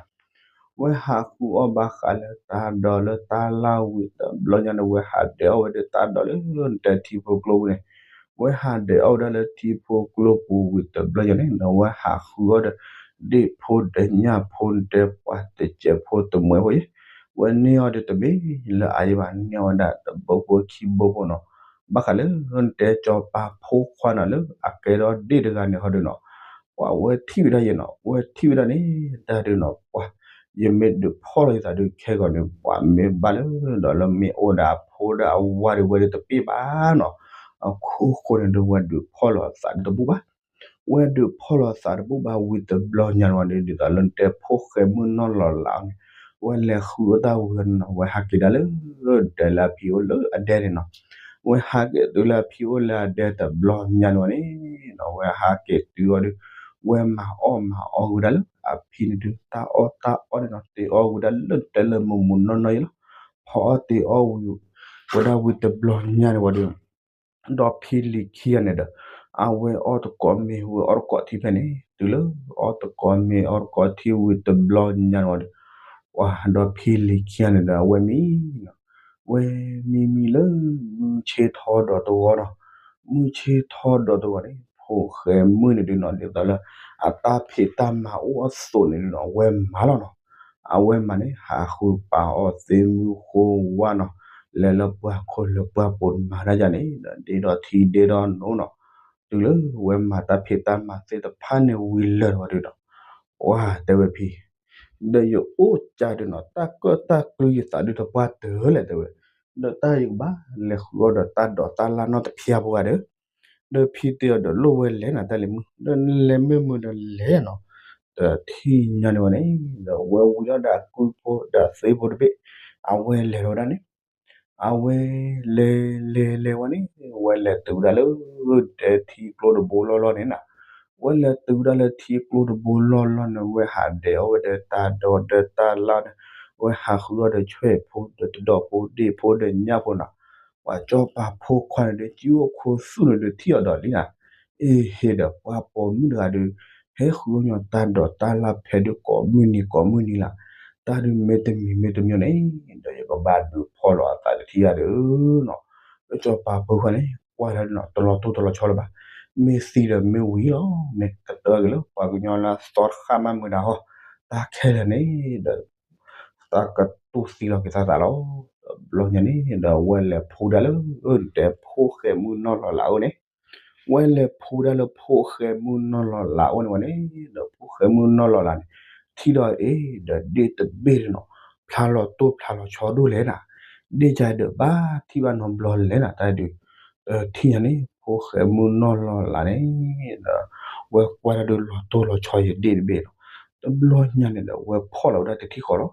ဝဲဟးဃုအီၣ်ဘၣ်ဃးလၢတၢ်ဒိးလၢတၢ်လၢ်ဝံၤတဘျီညါန့ၣ် ဝဲဟးဒဲးအီၣ်ဝဲဒီးတၢ်ဒိးလၢနတဲထံဖိကျိပူၤန့ၣ် ဝဲဟးဒဲးအီၣ်ဝဲဒၣ်လၢထံဖိကျိပူၤဝံၤတဘျီညါန့ၣ် ဒီးဝဲဟးဃုအီၣ်ဒီး ဒ့ၣ်ဖိဒီးညၣ်ဖိန့ၣ် တဲပှၤတစဲးဖိတမှဲးဖိအံၤ ဝဲန့ၢ်အီၤဒီးတဘ့ၣ်လၢအယံၤဘၣ် န့ၢ်အီၤဝဲဒၣ်တဘိဖိခံဘိဖိနီၤ. ဘၣ်ဃးလၢနတဲစီၤပၤဖိခွါနီၤ လၢအကဲထီၣ်ဒ့ၣ်တဂၤန့ၣ်ဟီဒီးနီၤ ပှၤဝဲထံၣ်ဝဲဒၣ်ယဲနီၤ ဝဲထံၣ်ဝဲဒၣ်န့ၣ် တၢ်ဒုးနီၤ ပှၤ ယမ့ၢ်ဒုးဖီၣ်လီၤယသးဒုးခဲဂီၤန့ၣ် ပှၤမ့ၢ်ဘၣ်လၢ ဒီးလၢမ့ၢ်အိၣ်ဒီးအဖိဒီးအဝၤဒုးဝဲဒုးတပ့ၢ်ဘၣ်နီၤ. အခိၣ်ဃိန့ၣ်ဒီး ဝဲဒုးဖီၣ်လီၤအသးဒုးတဘူၣ်ဘၣ် ဝဲဒုးဖီၣ်လီၤသးတဘူၣ်ဘၣ်ဝံၤတဘျီညါန့ၣ်ဝဲန့ၣ် ဒ်သိးလၢနတဲဖိၣ်ဃဲမုၢ်နီၢ်လီၤလးန့ၣ် ဝဲလဲၤဃုအီၣ်တၢ်ဝံၤန့ၣ်နီၤ ဝဲဟးက့ၤဒၣ်လၢ တဲလၢအဖံအိၣ်လၢအဒဲန့ၣ်နီၤ. ဝဲဟးက့ၤတုၤလၢအဖံအိၣ်လၢအဒဲတဘျီညါန့ၣ်ဝဲန့ၣ်နီၤ ဝဲဟးက့ၤတုၤအီၤဒီး ဝဲမၤအီၣ်မၤအီဝံၤဒၣ်လၢ အဖံန့ၣ်ဒုး တၢ်အီၣ်တၢ်အီန့ၣ်နီၤ တ့အီၣ်ဝံၤဒၣ်လၢတဲလၢမုာ်မုာ်နီၢ်နီၢ်ယဲလီၤ. ဖီအီၣ်တ့အီၣ်ဝံၤ ဝဲဒၣ်ဝံၤတဘျီညါန့ၣ်ဝဲဒီး ဒီးဖံလံၤခံဂၤန့ၣ်ဒီး အဝဲအီၣ်တကိးမ့ၤဝဲအီၣ်တကိးထံဖဲန့ၣ် တုၤလၢအီၣ်တကိးမ့ၤအီၣ်တကိးထံဝံၤတဘျီညါန့ၣ်ဝဲဒီး ပှၤဒီးဖံလံၤခံဂၤန့ၣ်ဒီး အဝဲမံနီၤ ဝဲမံမံလၢ မုၢ်ဆ့ၣ်ထီဒီးတဂီၤနီၤ. မုၢ်ဆ့ၣ်ထီဒီးတဂီၤန့ၣ် ဖိၣ်ဃဲမုၣ်န့ၣ်ဒုးနီၤ ဒ်သိးလၢ အတၢ်ဖံးတၢ်မၤအိၣ်အသိးန့ၣ်ဒုးနီၤ အဝဲမၤလီၤနီၤ. အဝဲမၤန့ၣ် ဟးဃုပာ်အီၣ်သ့ၣ်မုၢ်ဃိဝါနီၤ လဲၤလၢပှၢ်ခိၣ်လၢပှၢ်ပိၤမၤတၢ်ယါန့ၣ်ဒီး ဒ့ဒီးထံဒ့ဒီးနိနီၤ. တုၤလၢဝဲမၤတၢ်ဖံးတၢ်မၤသ့ၣ်တဖၣ်န့ၣ်ဝံၤလၢာ်ဝဲဒုးနီၤ ပှၤတဲဝဲဖံ ဒီးယအိၣ်ကၢ်ဒုးနီၤ တၢ်ကၢၣ်တၢ်ကျူယသးဒုးတပှၢ်တၢၢ်လဲၣ်တဲဝဲ, ဒီးတၢ်ယကဘၣ်လဲၤဃုအီၣ်ဒီးတၢ်ဒိးတၢ်လၢ်နီတဖျၢၣ်ဖိဂၤဒီး, ဒီးဖံတဲအီၤဒီးလိၣ်ဝဲလဲၣ်နၤတၢ်လံၤမုၣ်, ဒီးနလဲၤမ့ၢ်မုာ်ဒီးလဲၤနီၤ, ဒီးထံၣ်ညါန့ၣ်ဝဲန့ၣ်, ဒီးဝဲဝံၤလီၤဒီးအကုဖိဒီးအသ့ဖိတဘ့ၣ်, အဝဲလဲၤလီၤဝဲဒၣ်န့ၣ် အဝဲလဲၤလဲၤလဲၤဝဲန့ၣ်, ဝဲလဲၤတုၤဝဲဒၣ်လၢ တဲထံကျိတဘိလီၢ်လီၢ်န့ၣ်နၤ, ဝဲလဲၤတုၤဝဲဒၣ်လၢထံကျိတဘိလီၢ်လီၢ်န့ၣ် ဝဲဟးဒဲးအီၣ်ဝဲဒီးတၢ်ဒိးဒီးတၢ်လၢ်န့ၣ်, အဝဲဟးဃုအီၣ်ဒီးဆွဲၣ်ဖိဒီးတဒီးဖိဒ့ၣ်ဖိဒီးညၣ်ဖိနီၤ, ပှၤစီၤပၤဖိခွါန့ၣ်ဒီး စုအိၣ်ခိးသူၣ်န့ၣ်ဒီးထံၣ်အီၤဒီးလံနၤ, အ့ဟ့ဒီး ပှၤပိာ်မုၣ်တဂၤဒီး ဟဲဃုအီၣ်ညီတၢ်ဒိးတၢ်လၢ်ဖဲဒုးကိးမုၢ်နံၤကိးမုၢ်နံၤလၢ်, တၢ်ဒုးမ့တမံၤမ့တမံၤန့ၣ် ဒီးယကဘၣ်ဒုးဖီၣ်လီၤအသးကထံၣ်ယၤဒီးနီၤ, လၢစီၤပၤဖိခွါန့ၣ် ကွၢ်ဒၣ်နီၤ တလီၤတိၢ်တလီၤဆီလၢၤဘၣ်, မ့ၢ်သံဒီးမ့ၢ်ဝံၤလီၤ, မ့ၢ်ကတၢၢ်က့ၤလၢပှၤကညီလၢအသီတဃၣ်မးမုာ်ဒၣ်ဟီ, တၢ်ခဲလၢာ်န့ၣ်ဒီး သးကတူၢ်သံလီၤက့ၤသးသးလီၤ. တဘျီညါန့ၣ်ဒီး ဝဲလဲၤဖူဒၣ်လၢ တဲဖိၣ်ဃဲမုၢ်နီၢ်လီၤလးအိၣ်န့ၣ်, ဝဲလဲၤဖူဒၣ်လၢဖိၣ်ဃဲမုၢ်နီၢ်လီၤလးအိၣ်န့ၣ်ဝဲန့ၣ်ဒီး ဖိၣ်ဃဲမုၢ်နီၢ်လီၤလးန့ၣ် ထံၣ်ဒီးအ့ဒီးဒ့ၣ်တဘ့ၣ်န့ၣ်နီၤ, ဖျါလီၤတိၢ်ဖျါလီၤဆီဒိၣ်လဲၣ်နၤ, ဒ့ၣ်ကဒီးဘၣ်ထံၣ်ဘၣ်နီတဘျီလဲၣ်နၤတၢ်ဒုး, ထံၣ်ညါန့ၣ် ဖိၣ်ဃဲမုၢ်နီၢ်လီၤလးန့ၣ်ဒီး ဝဲကွၢ်တၢ်ဒုးလီၤတိၢ်လီၤဆီယဒ့ၣ်တဘ့ၣ်နီၤ, တဘျီညါန့ၣ်ဒီး ဝဲဖီၣ်လီၤဝဲဒၣ်တထံၣ်ဃီလီၤ.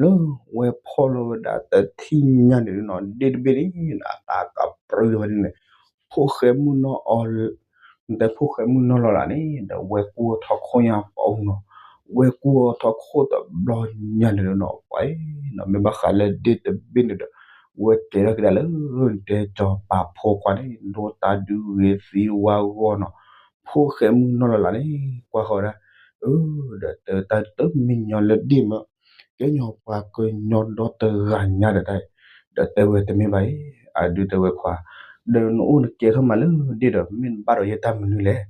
လၢဝဲဖီၣ်လီၤဝဲဒၣ်တထံၣ်ညါန့ၣ်ဒုးနီၤ ဒ့ၣ်တဘ့ၣ်န့ၣ် အတၢ်ကပြုၢ်ဝဲန့ၣ် ဖိၣ်ဃဲမုၢ်နီၢ်အီၤ နတဲဖိၣ်ဃဲမုၢ်နီၢ်လီၤလးန့ၣ်ဒီး ဝဲကူအီၤထီၣ်ခိၣ်ညါပှၤအူနီၤ, ဝဲကူအီၤထီၣ်ခိၣ်တဘျီညါန့ၣ်ဒုးနီၤ ပှၤနီၤ မ့ၢ်ဘၣ်ဃးလၢဒ့ၣ်တဘ့ၣ်န့ၣ်ဒီး ဝဲကဲထီၣ်က့ၤဒၣ်လၢ နတဲစီၤပၤဖိခွါန့ၣ် ဒိတၢ်ဒုးဂ့ၤသံဝါဂီၢ်နီၤ, ဖိၣ်ဃဲမုၢ်နီၢ်လီၤလးန့ၣ် ကွၢ်ဃီၤဝဲဒၣ် အၢ ဒီးတဲတၢ်တမံၤညီလၢဒ့ၣ်မး ကဲညီပှၤကညီဒီတဂၤညါဒီးတၢ်အံၤ, ဒီးတဲဝဲတမ့ၢ်ဘၣ်အံၤ, အဒုးတဲဝဲခွါ, ဒီးနအိၣ်နကဲထီၣ်မးလၢဒ့ၣ်ဒီး မ့ၢ်နဘၣ်ဒီးယဲတၢ်မနုၤလဲၣ်,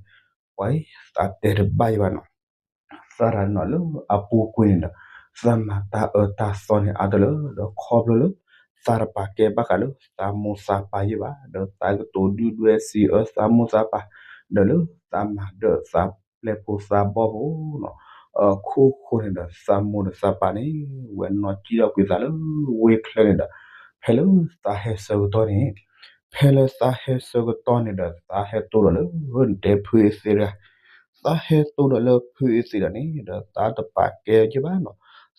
ပှၤအံၤ သးတဲတဘၣ်ယဲဘၣ်နီၤ, သးတနီၤလၢအပူၤကွံာ်န့ၣ်ဒီး သးမၤတၢ်အၢတၢ်သီန့ၣ်အါတလၢ ဒီးခီဖျိလၢ သးတပာ်ကဲဘၣ်ဃးလၢသးမိၢ်သးပၢ်ယဲဘၣ်, ဒီးသးကတိၤဒုၣ်ဒွဲၣ်စံးအၢသးမိၢ်သးပၢ်, ဒီးလၢသးမၤဒၢးသးပျဲၢ်ဖိသးဘီၣ်ဖိနီၤ, အခိၣ်ဃိန့ၣ်ဒီး သးမိၢ်ဒီးသးပၢ်န့ၣ် ဝဲနီၢ်ကံၣ်ထီၣ်ကွံာ်သးလၢဝ့ၢ်ချၢန့ၣ်ဒီး ဖဲလၢသးဟဲဆၢကတီၢ်န့ၣ်, ဖဲလၢသးဟဲဆၢကတီၢ်န့ၣ်ဒီး သးဟဲတိၢ်ဒီးလၢ နတဲဖုအသ့တဂၤ, သးဟဲတိၢ်ဒီးလၢဖုအသ့ဒီးန့ၣ်ဒီး သးတပာ်ကဲအီၤက့ဘၣ်နီၤ,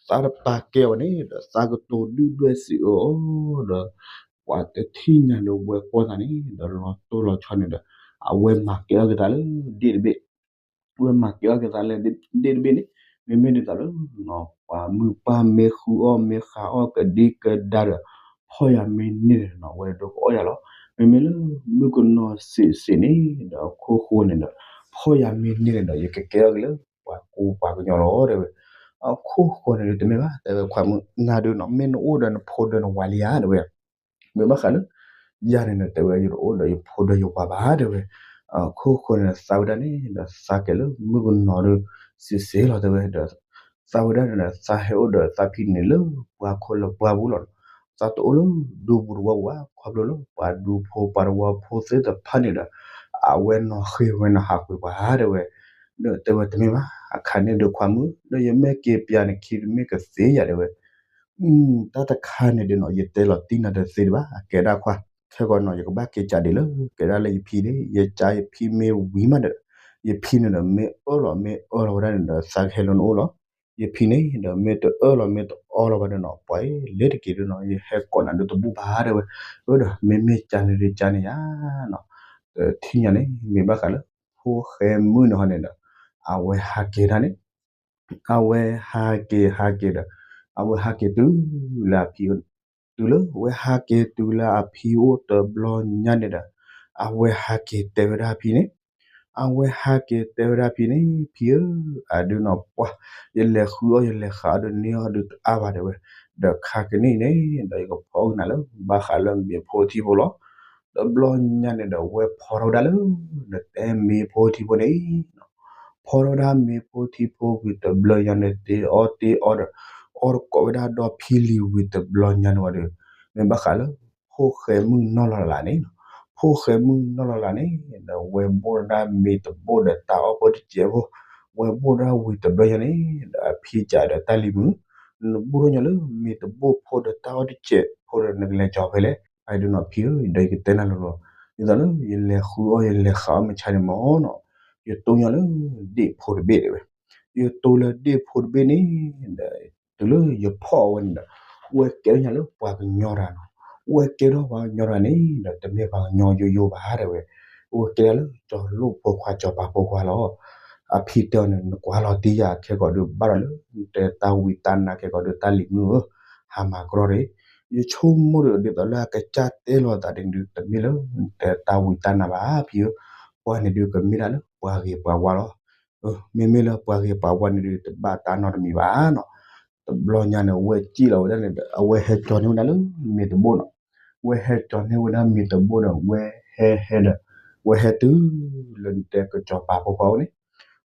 သးတပာ်ကဲအီၤဘၣ်န့ၣ်ဒီး သးကတိၤဒုၣ်ဒွဲၣ်စံးအၢအီၤဒီး ပှၤတထံၣ်ညါဒီးဝဲကွၢ်သးန့ၣ်ဒီး လီၤတိၢ်လီၤဆီန့ၣ်ဒီး အဝဲမၤကဲထီၣ်က့ၤသးလၢဒ့ၣ်တဘ့ၣ် ဝဲမၤကဲထီၣ်က့ၤသးလၢဒ့ၣ်တဘ့ၣ်န့ၣ် မ့မ့ၢ်ဒ်သိးလၢ ပှၤမုၢ်ပှၢ်မ့ၢ်ဃုအီၣ်မ့ၢ်ဃးအီၣ်ကဒံကဒါဒီး ဖီၣ်ယၤမ့ၢ်န့ၢ်န့ၣ်နီၤ ဝဲဒိကအီၣ်ယၤလီၤ. မ့မ့ၢ်လၢမုၣ်ကနီၤစံးစ့ၢ်န့ၣ်ဒီး အခိၣ်ဃိန့ၣ်ဒီး ဖီၣ်ယၤမ့ၢ်န့ၢ်န့ၣ်ဒီး ယကကဲထီၣ်က့ၤလၢပှၤကူပှၤကညီလီၤ တဲဝဲ. အခိၣ်ဃိန့ၣ်ဒီး တမ့ၢ်ဘၣ် တဲဝဲခွါမုၣ် နၤဒုးနီၤ မ့ၢ်နအိၣ်ဒီးနဖိဒီးနဝၤလံဧါ တဲဝဲ. မ့ၢ်ဘၣ်ဃးလၢ ယၤန့ၣ်ဒီး တဲဝဲ ယတအိၣ်ဒီးယဖိဒီးယဝၤဘၣ် တဲဝဲ. အခိၣ်ဃိန့ၣ်ဒီး သးဝဲဒၣ်န့ၣ်ဒီး သးကဲလၢမုၣ်ကနီၤဒီး စံးစ့ၢ်လီၤ တဲဝဲဒီး သးဝဲဒၣ်န့ၣ်ဒီး သးဟဲအိၣ်ဒီးသးဖံန့ၣ်လၢပှၤခိၣ်လၢပှၤပူၤလီၤ. သးတအိၣ်လၢဒူပူၤတဝီပူၤဘၣ် ခီဖျိလၢပှၤဒူဖိပှၤတဝီဖိသ့ၣ်တဖၣ်န့ၣ်ဒီး အဝဲနီၤဃ့ဝဲနီၤဟးကွံာ်ပှၤ တဲဝဲ. ဒီးတဲဝဲတမ့ၢ်ဘၣ် အခါန့ၣ်ဒီးခွါမုၣ် ဒီးယမ့ၢ်က့ၤပျးနခံတမ့ၢ်ကသ့ယၤ တဲဝဲ တၢ်တခါန့ၣ်ဒီးနီၤ ယတဲလီၤတံၢ်နၤတသ့ဒံးဘၣ် အကဲဒၣ်ခွါ ခဲကီးနီၤ ယကဘၣ်က့ၤကးဒံးလၢ ကဲဒၣ်လၢယဖံန့ၣ် ယကးယဖံမ့ၢ်ဝံၤမးဒီး ယဖံန့ၣ်ဒီး မ့ၢ်အၢၣ်လီၤမ့ၢ်အၢၣ်လီၤဝဲဒၣ်န့ၣ်ဒီး သးကဟဲလၢနအိၣ်လီၤ. ယဖံန့ၣ်ဒီး မ့ၢ်တအၢၣ်လီၤမ့ၢ်တအီလီၤဘၣ်ဒီးနီၤ ပှၤအံၤ လဲၤတက့ၤဒီးနီၤ ယဟဲကိးနၤဒုးတဘူၣ်ဘၣ် တဲဝဲ. အၢဒီး မ့မ့ၢ်ကန့ၣ်ဒုးကန့ၣ်ယါနီၤ ထံၣ်ညါန့ၣ် မ့ၢ်ဘၣ်ဃးလၢ ဖိၣ်ဃဲမုၣ်န့ၣ်ဟီန့ၣ်ဒီး အဝဲဟးက့ၤဒၣ်န့ၣ် အဝဲဟးက့ၤဟးက့ၤဒီး အဝဲဟးက့ၤတုၤလၢအဖံ တုၤလၢဝဲဟးက့ၤတုၤလၢအဖံအိၣ်တဘျီညါန့ၣ်ဒီး အဝဲဟးက့ၤတဲဝဲဒၣ်အဖံန့ၣ် အဝဲဟးက့ၤတဲဝဲဒၣ်အဖံန့ၣ် ဖံဧၢ အဒုးနီၤပှၢ် ယလဲၤဃုအီၣ်ယလဲၤဃးအီၣ်ဒီးန့ၢ်အီၣ်ဒုးတအါဘၣ် တဲဝဲ. ဒီးခါကနံၣ်န့ၣ်ဒီး ယကဖီၣ်ကနၤလၢ ဘၣ်ဃးလၢမ့ၤဖိထံဖိလီၤ. တဘျီညါန့ၣ်ဒီး ဝဲဖီထီၣ်ဝဲဒၣ်လၢ နတဲမ့ၤဖိထံဖိန့ၣ် ဖီထီၣ်ဝဲဒၣ်မ့ၤဖိထံဖိဝံၤတဘျီညါန့ၣ် တ့အီၣ်တ့အီဒီး အီၣ်တကိးဝဲဒၣ်ဒီဖံလံၤဝံၤတဘျီညါန့ၣ်ဝဲဒီး မ့ၢ်ဘၣ်ဃးလၢ ဖိၣ်ဃဲမုၣ်နီၢ်လီၤလးန့ၣ်နီၤ ဖိၣ်ဃဲမုၣ်နီၢ်လီၤလးန့ၣ်ဒီး ဝဲဘိၣ်ဒၣ်မ့ၤတဘိၣ်ဒီးတၢ်အီၣ်ဖိတစဲးဖိ ဝဲဘိၣ်ဒၣ်ဝံၤတဘျီညါန့ၣ်ဒီး အဖံစးဒီးတၢ်လံၤမုာ် နဘိၣ်ထီၣ်ညီလၢမ့ၤတဘိၣ်ဖိဒီးတၢ်အီၣ်တစဲးဖိဒီး နကလဲၤကၠီၤဖဲလဲၣ် အဒုးနီၤဖံဧၢ ဒီးယကတဲနၤလီၤလီၤ ဒ်သိးလၢယလဲၤဃုအီၣ်ယလဲၤဃးအီၣ်မ့ၢ်ဆါန့ၣ်မ့ၢ်နီၤ ယတိၢ်ညီလၢ ဒ့ၣ်ဖိတဘ့ၣ်တဲဝဲ ယတိၢ်လၢဒ့ၣ်ဖိတဘ့ၣ်န့ၣ်ဒီး တုၤလၢယဖီၣ်အဝဲန့ၣ်ဒီး ဝဲကဲထီၣ်ညါလၢပှၤကညီတဂၤနီၤ ဝဲကဲထီၣ်ပှၤကညီတဂၤန့ၣ်ဒီး တမ့ၢ်ပှၤကညီယိယိဘၣ်တဲဝဲ ဝဲကဲထီၣ်လၢစီၤလိၣ်ဖိခွါစီၤပၤဖိခွါလီၤ အဖံတဲအီၤန့ၣ် နကွၢ်လီၤတံၢ်ယၤခဲကီးဒုးဘၣ်ဒီးလၢ နတဲတၢ်ဝံတၢ်နါခဲကီးဒုးတၢ်လံၤမုာ်ဧၢ ဟးမၤကရီတဂ့ၤ. ယဆိကမိၣ်ဒီး ဒ်သိးလၢအကစၢ်တဲလိာ်သးဒ်န့ၣ်ဒုး တမ့ၢ်လၢ တဲတၢ်ဝံတၢ်နါဘၣ် ဖံဧၢ, ပှၤန့ၣ်ဒုးကမ့ၢ်ဒၣ်လၢပှၤဂ့ၤပှၤဝါလီၤ. မ့မ့ၢ်လၢပှၤဂ့ၤပှၤဝါန့ၣ်ဒုး တဘၣ်တၢ်နီတမံၤဘၣ်နီၤ. တဘျီညါန့ၣ် အဝဲစံၣ်လီၤဝဲဒၣ်န့ၣ်ဒီး အဝဲဟဲကၠီၤန့ၢ်ဝဲဒၣ်လၢမ့ၤတဘိနီၤ. ဝဲဟဲကၠီၤန့ၢ်ဝဲဒၣ်မ့ၤတဘိဒီး ဝဲဟဲဟဲဒီး ဝဲဟဲတုၤလၢနတဲကစီၤပၤဖိခွါအိၣ်န့ၣ်,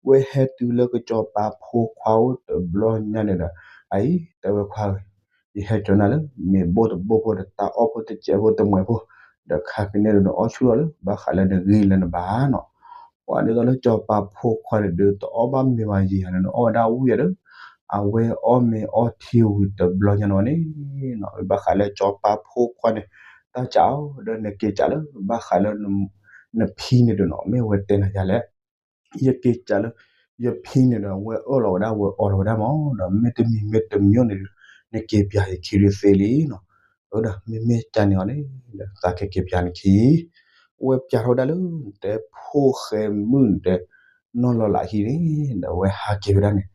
ဝဲဟဲတုၤလၢကစီၤပၤဖိခွါအိၣ်တဘျီညါန့ၣ်ဒီး အအံၤ တဲဝဲခွါဧၢ, ယဟဲကၠီၤနၤလၢမ့ၤဘိတဘိဖိဒီး တၢ်အီၣ်ဖိတစဲးဖိတမှဲးဖိ, ဒီးခါကန့ၣ်ဒီး နအီၣ်ဆူၣ်ထီၣ်လၢ ဘၣ်ဃးလၢနဂံၢ်လၢနဘါနီၤ. ပှၤဒ်သိးလၢစီၤပၤဖိခွါန့ၣ်ဒုး တအီၣ်ဘၣ်မ့ၤဘၣ်ယံၤဧါန့ၣ် နအီၣ်ဝဲဒၣ်ဝံၣ်ဧါဒီး အဝဲအီၣ်မ့ၤအီထံဝံၤတဘျီညါန့ၣ်န့ၣ်နီၤ, ဘၣ်ဃးလၢစီၤပၤဖိခွါန့ၣ် တၢ်စးအီၤဒီး နက့ၤစးလၢ ဘၣ်ဃးလၢ နဖံန့ၣ်ဒုးနီၤ, မ့ၢ်ဝဲတဲနၤယၤလဲၣ်. ယက့ၤစးလၢ ယဖံန့ၣ်ဒီး ဝဲအၢၣ်လီၤဝဲဒၣ် ဝဲအီလီၤဝဲဒၣ်မး, ဒီးမ့တမံၤမ့တမံၤန့ၣ်ဒုး နက့ၤပျးယခံဒုးသ့လံနီၤ. အဒီးမ့မ့ၢ်ကန့ၣ်အီၤန့ၣ်ဒီး သးကက့ၤပျးနခံ ဝဲပျးထီၣ်ဝဲဒၣ်လၢ နတဲဖိၣ်ဃဲမုၣ်နတဲ နီၢ်လီၤလးဟံၣ်န့ၣ်ဒီး အဝဲဟးက့ၤဝဲဒၣ်န့ၣ်,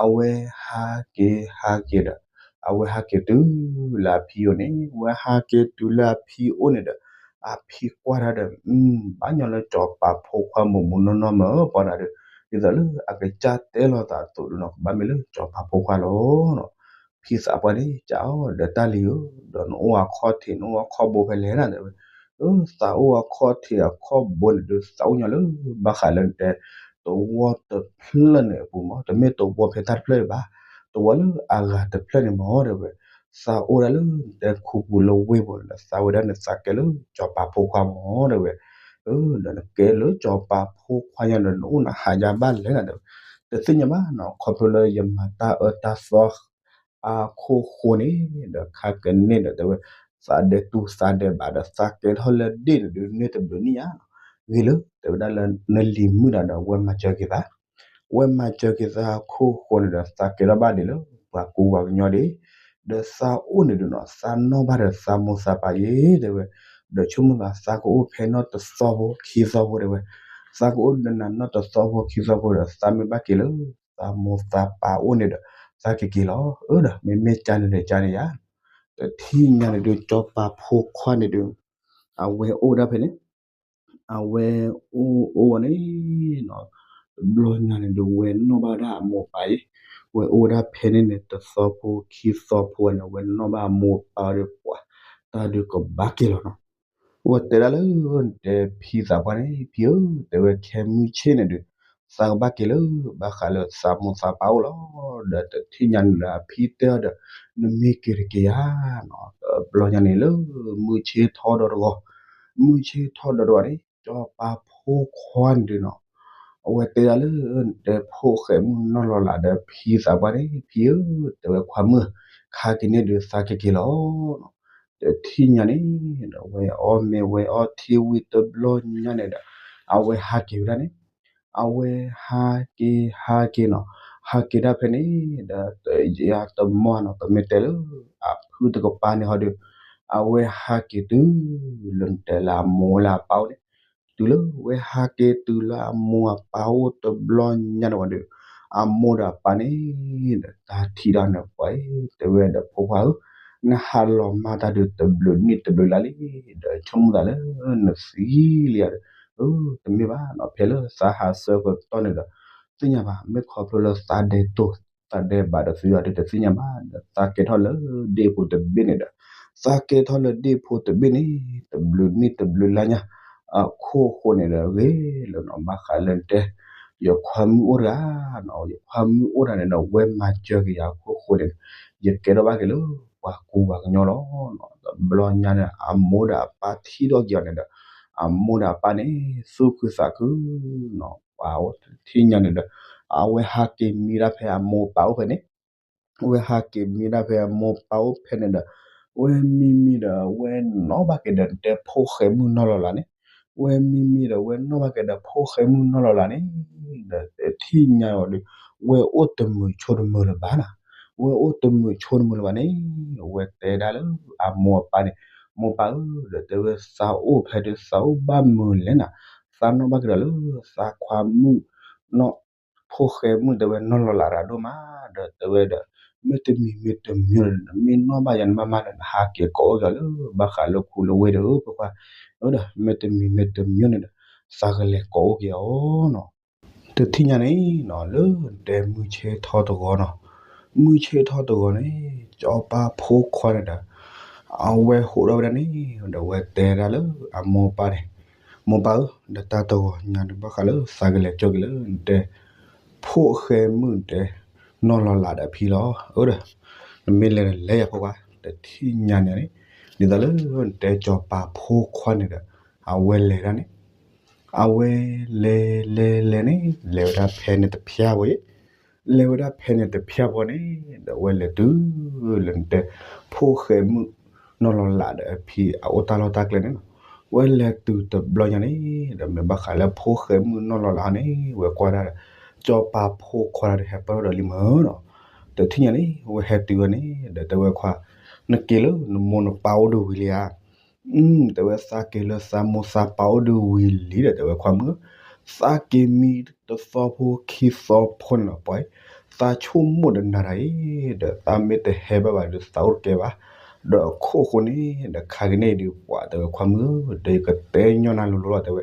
အဝဲဟးက့ၤဟးက့ၤဒီး အဝဲဟးက့ၤတုၤလၢအဖံအိၣ်န့ၣ်, ဝဲဟးက့ၤတုၤလၢအဖံအိၣ်န့ၣ်ဒီး အဖံကွၢ်တၢ်ဒီး ဘၣ်ညီလၢစီၤပၤဖိခွါမုာ်မုာ်နီၢ်နီၢ်မး ပှၤနၤဒီး ဒ်သိးလၢအကစၢ်တဲလိာ်သးအသိးဒီးနီၤ ကဘၣ်မ့ၢ်လၢစီၤပၤဖိခွါလီၤနီၤ. ဖံသးပှၢ်န့ၣ် စးအီၤဒီး တၢ်လံၤဧၢ, ဒီးနအိၣ်အခီၣ်ထံး နအိၣ်အခီၣ်ဘိဖဲလဲၣ်နၤ တဲဝဲ, အၢ သးအိၣ်အခီၣ်ထံးအခီၣ်ဘိန့ၣ်ဒုး သးအိၣ်ညီလၢ ဘၣ်ဃးလၢနတဲ သဝီတဖျၢၣ်န့ၣ်အပူၤမး, တမ့ၢ်သဝီဖဲတၢ်တဖျၢၣ်ဘၣ်, သဝီလၢအဂၤတဖျၢၣ်န့ၣ်မး တဲဝဲ, သးအိၣ်ဒၣ်လၢနတဲခူပူၤလၢဝ့ၢ်ပူၤန့ၣ်ဒီး သးဝဲဒၣ်နသးကဲလၢစီၤပၤဖိခွါမး တဲဝဲ, အၢ ဒီးနကဲလၢစီၤပၤဖိခွါညါဒီး နအိၣ်နဟးယါဘၣ်လဲၣ်နၤ တဲဝဲ, တသ့ၣ်ညါဘၣ်နီၤ ခီဖျိလၢယမၤတၢ်အၢတၢ်သီ အခိၣ်ဃိန့ၣ်ဒီး ခါကန့ၣ်ဒီး တဲဝဲ, သးဒဲးတူၢ်သးဒဲးဘးဒီး သးကဲထီၣ်လၢဒ့ၣ်န့ၣ်ဒုး န့ၢ်တဘျုးနံၣ်ညါနီၤ, ဂ့ၤလၢ တဲဝဲဒၣ်လၢ နလံၤမုၣ်ဒီး ဝဲမၤစၢၤက့ၤသး, ဝဲမၤစၢၤက့ၤသးအခိၣ်ဃိန့ၣ်ဒီး သးကဲထီၣ်ဘၣ်ဒံးလၢ ပှၤကူပှၤကညီဒံး, ဒီးသးအိၣ်န့ၣ်ဒုးနီၤ သးနီၣ်ဘၣ်ဒီးသးမိၢ်သးပၢ်ယဲ တဲဝဲ, ဒီးဆိကမိၣ်သး သးကအိၣ်ဖဲနီၢ်တသီဖိခံသီဖိ တဲဝဲ, သးကအိၣ်ဒီးနၤနီၢ်တသီဖိခံသီဖိဒီး သးမ့ၢ်ဘၣ်က့ၤလၢ သးမိၢ်သးပၢ်အိၣ်န့ၣ်ဒီး သးကက့ၤလီၤ. အၢ ဒီးမ့မ့ၢ်ကန့ၣ်ဒီး ကန့ၣ်ယါ, တထံၣ်ညါန့ၣ်ဒုး စီၤပၤဖိခွါန့ၣ်ဒုး အဝဲအိၣ်ဒၣ်ဖဲန့ၣ်, အဝဲအိၣ်အိၣ်န့ၣ်နီၤ, တဘျီညါန့ၣ်ဒုး ဝဲနီၣ်ဘၣ်ဒၣ်အမိၢ်အပၢ်အံၤ, ဝဲအိၣ်ဒၣ်ဖဲန့ၣ်န့ၣ် တသီဖိခံသီဖိန့ၣ် ဝဲနီၣ်ဘၣ်အမိၢ်အပၢ်ဒီး ပှၤ တၢ်ဒုးကဘၣ်က့ၤလီၤနီၤ. ဝဲတဲဒၣ်လၢ တဲဖံသးပှၢ်န့ၣ် ဖံဧၢ, တဲဝဲခဲမုၢ်ဆ့ၣ်န့ၣ်ဒုး သးကဘၣ်က့ၤလၢ ဘၣ်ဃးလၢသးမိၢ်သးပၢ်အိၣ်လီၤ. ဒီးတထံၣ်ညါန့ၣ်ဒီး အဖံတဲအီၤဒီး နမ့ၢ်က့ၤတက့ၤဧါနီၤ, တဘျီညါန့ၣ်လၢ မုၢ်ဆ့ၣ်ထီၣ်ဒီးတဂီၤ, မုၢ်ဆ့ၣ်ထီၣ်ဒီးတဂီၤန့ၣ် စီၤပၤဖိခွါန့ၣ်ဒုးနီၤ အဝဲတဲဒၣ်လၢ နတဲဖိၣ်ဃဲမုၣ်နီၢ်လီၤလးဒီး ဖံသးပှၢ်န့ၣ် ဖံဧၢ, တဲဝဲခွါမုၣ်, ခါက့ၤန့ၣ်ဒုးသးကက့ၤလီၤနီၤ. တထံၣ်ညါန့ၣ်ဒီး ဝဲအီၣ်မ့ၤဝဲအီထံဝံၤတဘျီညါန့ၣ်ဒီး အဝဲဟးက့ၤဝဲဒၣ်န့ၣ်, အဝဲဟးက့ၤဟးက့ၤနီၤ, ဟးက့ၤဒၣ်ဖဲန့ၣ်ဒီး တယါတမီၢ်နီၤ ပမ့ၢ်တဲလၢ အဖုတကပၤန့ၣ်ဟီဒီး အဝဲဟးက့ၤတုၤလၢနတဲလၢအမိၢ်လၢအပၢ်အိၣ်န့ၣ်, တုၤလၢဝဲဟးက့ၤတုၤလၢအမိၢ်အပၢ်အိၣ်တဘျီညါန့ၣ်ဝံၤဒီး အမိၢ်ဒီးအပၢ်န့ၣ်ဒီး တၢ်ထံၣ်ဒီးန့ၣ်ပှၤအံၤ တဲဝဲဒီး ဖိခွါဧၢ, နဟးလီၤမၢ်တၢ်ဒုးတဘျုးနံၣ်တဘျုးလါလံ, ဒီးဆိကမိၣ်သးလၢနသံလံဧါဒီး, တမ့ၢ်ဘၣ်နီၤ, ဖဲလၢသးဟးဆၢကတီၢ်န့ၣ်ဒီး သ့ၣ်ညါဘၣ်, မ့ၢ်ခီဖျိလၢသးဒဲးတိၢ် သးဒဲးဘးဒီးသုဂၤဒီး တသ့ၣ်ညါဘၣ်ဒီး သးကဲထီၣ်လၢဒ့ၣ်ဖိတဘ့ၣ်န့ၣ်ဒီး, သးကဲထီၣ်လၢဒ့ၣ်ဖိတဘ့ၣ်န့ၣ် တဘျုးနံၣ်တဘျုးလါညါ အခိၣ်ဃိန့ၣ်ဒီး ဂ့ၤလၢနီၤ ဘၣ်ဃးလၢနတဲ ယခွါမုၣ်အိၣ်တဂၤနီၤ, ယခွါမုၣ်အိၣ်တဂၤန့ၣ်ဒီး ဝဲမၤစၢၤက့ၤယၤအခိၣ်ဃိန့ၣ်ဒီး ယကဲထီၣ်ဘၣ်က့ၤလၢပှၤကူပှၤကညီလီၤ. တဘျီညါန့ၣ် အမိၢ်ဒီးအပၢ်ထံၣ်ထီၣ်က့ၤအီၤန့ၣ်ဒီး အမိၢ်ဒီးအပၢ်န့ၣ် သူၣ်ခုသးခုနီၤ, ပှၤအိၣ်တထံၣ်ညါန့ၣ်ဒီး အဝဲဟးက့ၤမံဒၣ်ဖဲအမိၢ်အပၢ်အိၣ်ဖဲန့ၣ် ဝဲဟးက့ၤမံဒၣ်ဖဲအမိၢ်အပၢ်အိၣ်ဖဲန့ၣ်ဒီး ဝဲမံမံဒီး ဝဲနီၣ်ဘၣ်က့ၤဒီး နတဲဖိၣ်ဃဲမုၣ်နီၢ်လီၤလးန့ၣ်, ဝဲမံမံဒီး ဝဲနီၣ်ဘၣ်က့ၤဒီး ဖိၣ်ဃဲမုၣ်နီၢ်လီၤလးန့ၣ်ဒီး တထံၣ်ညါအီၤဒီး ဝဲအိၣ်တမုာ်ဆိတမုာ်လၢၤဘၣ်နီၤ, ဝဲအိၣ်တမုာ်ဆိတမုာ်လၢၤဘၣ်န့ၣ် ဝဲတဲဒၣ်လၢအမိၢ်အပၢ်န့ၣ်, မိၢ်ပၢ်ဧၢ, ဒီးတဲဝဲ သးအိၣ်ဖဲဒုး သးအိၣ်ဘၣ်မုာ်လဲၣ်နီၤ, သးနီၣ်ဘၣ်က့ၤဒီးလၢ သးခွါမုၣ်နီၢ် ဖိၣ်ဃဲမုၣ်တဲဝဲနီၢ်လီၤလးတဂၤဒိၣ်မး, ဒီးတဲဝဲဒီး မ့တမံၤမ့တမံၤန့ၣ်ဒီး မ့ၢ်နီၣ်ဘၣ်ယၤန့ၣ်မးမးဒီး နဟးက့ၤကိးအိၣ်က့ၤအီၤလၢ ဘၣ်ဃးလၢခူလၢဝ့ၢ်ဒီး ဖိခွါ, ဒီးမ့တမံၤမ့တမံၤန့ၣ်ဒီး သးကလဲၤကိးအိၣ်က့ၤအီၤနီၤ. တထံၣ်ညါန့ၣ်နီၤ လၢတဲမုၢ်ဆ့ၣ်ထီၣ်တဂီၤနီၤ, မုၢ်ဆ့ၣ်ထီၣ်တဂီၤန့ၣ် ကၠီၤပၤဖိခွါန့ၣ်ဒီး အဝဲဟိးထီၣ်ဝဲဒၣ်န့ၣ် ဒီးအဝဲတဲဒၣ်လၢအမိၢ်ပၢ်န့ၣ်, မိၢ်ပၢ်ဧၢ, ဒီးတၢ်တဂီၤညါန့ၣ် ဘၣ်ဃးလၢသးကလဲၤကၠီက့ၤလၢနတဲ ဖိၣ်ဃဲမုၣ်တဲ နီၢ်လီၤလးဒီးအဖံလီၤ. အၢ ဒီး နမ့ၢ်လဲၤလဲၤယၤဖိခွါ, တထံၣ်ညါန့ၣ်န့ၣ် ဒ်သိးလၢနတဲကၠီၤပၤဖိခွါန့ၣ်ဒီး အဝဲလဲၤဒၣ်န့ၣ် အဝဲလဲၤလဲၤလဲၤန့ၣ် လဲၤဝဲဒၣ်ဖဲန့ၣ်တဖျၢၣ်ဖိအံၤ, လဲၤဝဲဒၣ်ဖဲန့ၣ်တဖျၢၣ်ဖိန့ၣ် ဒီးအဝဲလဲၤတုၤလၢနတဲ ဖိၣ်ဃဲမုၣ်နီၢ်လီၤလးဒီးအဖံ အအိၣ်တၢ်လီၢ်တၢ်ကျဲန့ၣ်နီၤ. အဝဲလဲၤတုၤတဘျီညါန့ၣ် ဒီးမ့ၢ်ဘၣ်ဃးလၢဖိၣ်ဃဲမုၣ်နီၢ်လီၤလးန့ၣ် ဝဲကွၢ်ဒၣ်ဒီး ကၠီၤပၤဖိခွါဒီးဟဲပၢၢ်ထီၣ်ဒီးလံမၢနီၤ. တထံၣ်ညါန့ၣ် ဝဲဟဲတုၤဝဲန့ၣ် ဒီးတဲဝဲခွါ, နက့ၤလၢနမိၢ်နပၢ်အိၣ်ဒၣ်ဝံၤလံဧါ. တဲဝဲသးက့ၤလၢသးမိၢ်သးပၢ်အိၣ်ဒၣ်ဝံၤလံဒီး တဲဝဲခွါမုၣ်ဧၢ, သးက့ၤမံတသီဖိခံသီဖိန့ၣ်နီၤ ပှၤအံၤ, သးဆိကမိၣ်ဒီးနၤတၢ်အံၤ ဒီးသးမ့ၢ်တဟဲဘၣ်ဘၣ်ဒီးသးအိၣ်တကဲဘၣ်. ဒီးအခိၣ်ဃိန့ၣ် ဒီးခါကန့ၣ်ဒီး ပှၤတဲဝဲခွါမုၣ်ဧၢ, ဒီးယကတဲညီနၤလိၤလိၤလီၤ တဲဝဲ,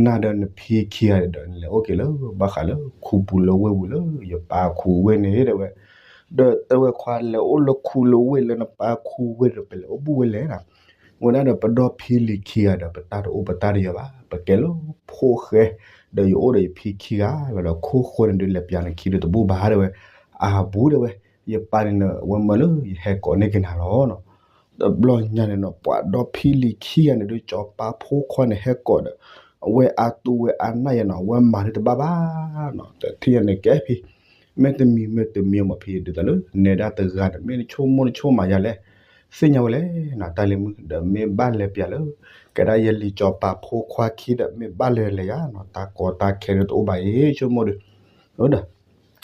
နၤဒီးနဖံခံဂၤဒီး နလဲၤအိၣ်က့ၤလၢဘၣ်ဃးလၢခူပူၤလၢဝ့ၢ်ပူၤလၢယပၢ်ခူဝ့ၢ်န့ၣ် တဲဝဲ. ဒီးတဲဝဲခွါ လဲၤအိၣ်လၢခူလၢဝ့ၢ်လၢနပၢ်ခူဝ့ၢ်ဒီး ပလဲၤအိၣ်ဘူးဝဲလဲၣ်နီၤ. ဝဲဒၣ်ဒီးပဒီဖံလံၤခံဂၤဒီး ပတၢ်တအိၣ်ပတၢ်တယၢၤဘၣ်, ပကဲလၢဖိၣ်ဃဲ, ဒီးယအိၣ်ဒီးယဖံခံဂၤလီၤဒီး ခိၣ်ဃိန့ၣ်ဒုး လဲၤပျးနခံဒီးတဘူးဘၣ် တဲဝဲ. အဘူး တဲဝဲ, ယပၢ်န့ၣ် ဝဲမၢလၢယဟဲကိးန့ၢ်က့ၤနၤလီၤနီၤ. တဘျီညါန့ၣ်နီၤ ပှၤဒီဖံလံၤခံဂၤန့ၣ်ဒုး ကၠီၤပၤဖိခွါန့ၣ်ဟဲကိးဒီး အဝဲအါတူၢ်ဝဲအါနၢ်ယၤနီၤ အဝဲမၤဒုးတဘၣ်ဘၣ်နီၤ. တထံၣ်ညါန့ၣ်ကဲဖံ မ့တမံၤမ့တမံၤမ့ၢ်ဖံ ဒ်သိးလၢနဲဒၣ်တဂၤဒီး မ့ၢ်နဆိကမိၣ်နဆိကမးယၤလဲၣ်, သ့ၣ်ညါဝဲလဲၣ်နီၤ တၢ်လံၤမုၣ်, ဒီးမ့ၢ်ဘၣ်လဲၤပျးလၢ ကဲဒၣ်ယလံၤကၠီၤပၤဖိခွါခံဒီး မ့ၢ်ဘၣ်လဲၤလဲၤယၤနီၤ တၢ်ကီတၢ်ခဲဒုးတအိၣ်ဘၣ်အံၤ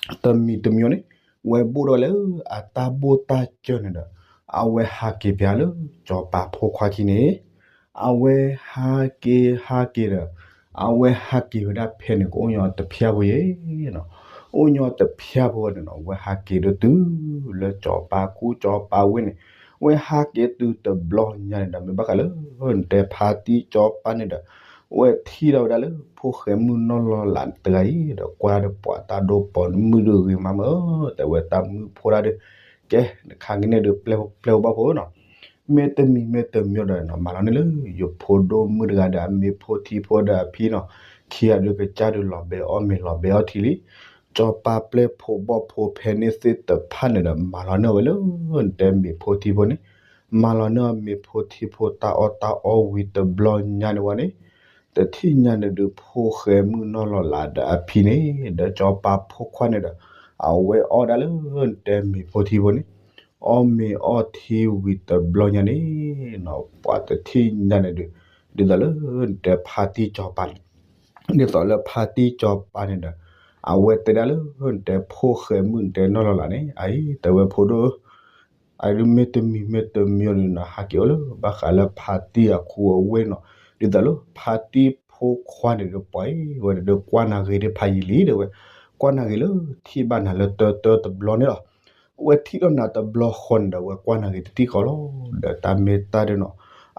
ဆိကမိၣ်ဒီး, ဒီး တမံၤတမံၤန့ၣ် ဝဲဘူးဒီးလၢအတၢ်ဘိၣ်တၢ်စၢၤန့ၣ်ဒီး အဝဲဟးက့ၤပျးလၢ ကၠီၤပၤဖိခွါခံန့ၣ်, အဝဲဟးက့ၤဟးက့ၤဒီး အဝဲဟးက့ၤဝဲဒၣ်ဖဲန့ၣ် ကအိၣ်ညီတဖျၢၣ်ဖိယဲနီၤ, အိၣ်ညီတဖျၢၣ်ဖိန့ၣ်နီၤ ဝဲဟးက့ၤဒီးတုၤလၢကၠီၤပၤခူကၠီၤပၤဝ့ၢ်န့ၣ်, ဝဲဟးက့ၤတုၤတဘျီညါန့ၣ်ဒီး မ့ၢ်ဘၣ်ဃးလၢ တဲဖါတံၢ်ကၠီၤပၤန့ၣ်ဒီး ဝဲထံၣ်ဒီးဝဲဒၣ်လၢ ဖိၣ်ဃဲမုၣ်နီၢ်လီၤလးတဂၤအံၤဒီး ကွၢ်ဒီးပှၤတၢ်ဒိပှၤမုၣ်ဒုးဂ့ၤမးမၢ, တဲဝဲတၢ်မုၣ်ဖိတၢ်ဒုး, ကဲ နခါကန့ၣ်ဒုး ပျဲၢ်ဖိပျဲၢ်ဖိဘၣ်ဖိနီၤ, မ့တမံၤမ့တမံၤဒီး မၤလီၤန့ၢ်လၢ ယဖိဒိၣ်မုၣ်တဂၤဒီး အမ့ၢ်ဖိထံဖိဒီးအဖံနီၤ, ခံဂၤဒုးကစၢ်ဒုးလီၤဘဲအီၣ်မ့ၤလီၤဘဲအီထံလံ, ကၠီၤပၤပျဲၢ်ဖိဘီၣ်ဖိဖဲန့ၣ်သ့ၣ်တဖၣ်န့ၣ်ဒီး မၤလီၤန့ၢ်အီၤဝဲလၢ တဲမ့ၤဖိထံဖိန့ၣ်, မၤလီၤန့ၢ်အီၤမ့ၤဖိထံဖိတၢ်အီၣ်တၢ်အီဝံၤတဘျီညါန့ၣ်ဝဲန့ၣ်, တထံၣ်ညါန့ၣ်ဒုး ဖိၣ်ဃဲမုၣ်နီၢ်လီၤလးဒီးအဖံန့ၣ် ဒီးကၠီၤပၤဖိခွါန့ၣ်ဒီး အဝဲအီၣ်ဒၣ်လၢ တဲမ့ၤဖိထံဖိန့ၣ်, အီၣ်မ့ၤအီထံဝံၤတဘျီညါန့ၣ်နီၤ, ပှၤတထံၣ်ညါန့ၣ်ဒုး, ဒ်သိးလၢ တဲဖါတံၢ်ကၠီၤပၤန့ၣ်, ဒ်သိးလၢဖါတံၢ်ကၠီၤပၤန့ၣ်ဒီး အဝဲတဲဒၣ်လၢ တဲဖိၣ်ဃဲမုၣ်တဲနီၢ်လီၤလးန့ၣ် အအံၤ တဲဝဲဖိဒိၣ် အဒုးမ့တမံၤမ့တမံၤန့ၣ်နီၤ ဟးက့ၤအိၣ်လၢ ဘၣ်ဃးလၢဖါတံၢ်အခူအဝ့ၢ်နီၤ, ဒ်သိးလၢဖါတံၢ်ဖိခွါန့ၣ်ဒီး ပှၤအံၤ ဝဲဒၣ်ဒီးကွၢ်နၤဂ့ၤဒ်ဖးယံာ်လံ တဲဝဲ, ကွၢ်နၤဂ့ၤလၢ ထံၣ်ဘၣ်နၤလၢတၢတၢတဘျီန့ၣ်လီၤ. အဝဲထံၣ်ထီၣ်နၤတဘျီဃီန့ၣ်ဒီး အဝဲကွၢ်နၤဂ့ၤတထံၣ်ဃီလီၤ. ဒီးတၢ်မ့ၢ်တၢ်ဒုးနီၤ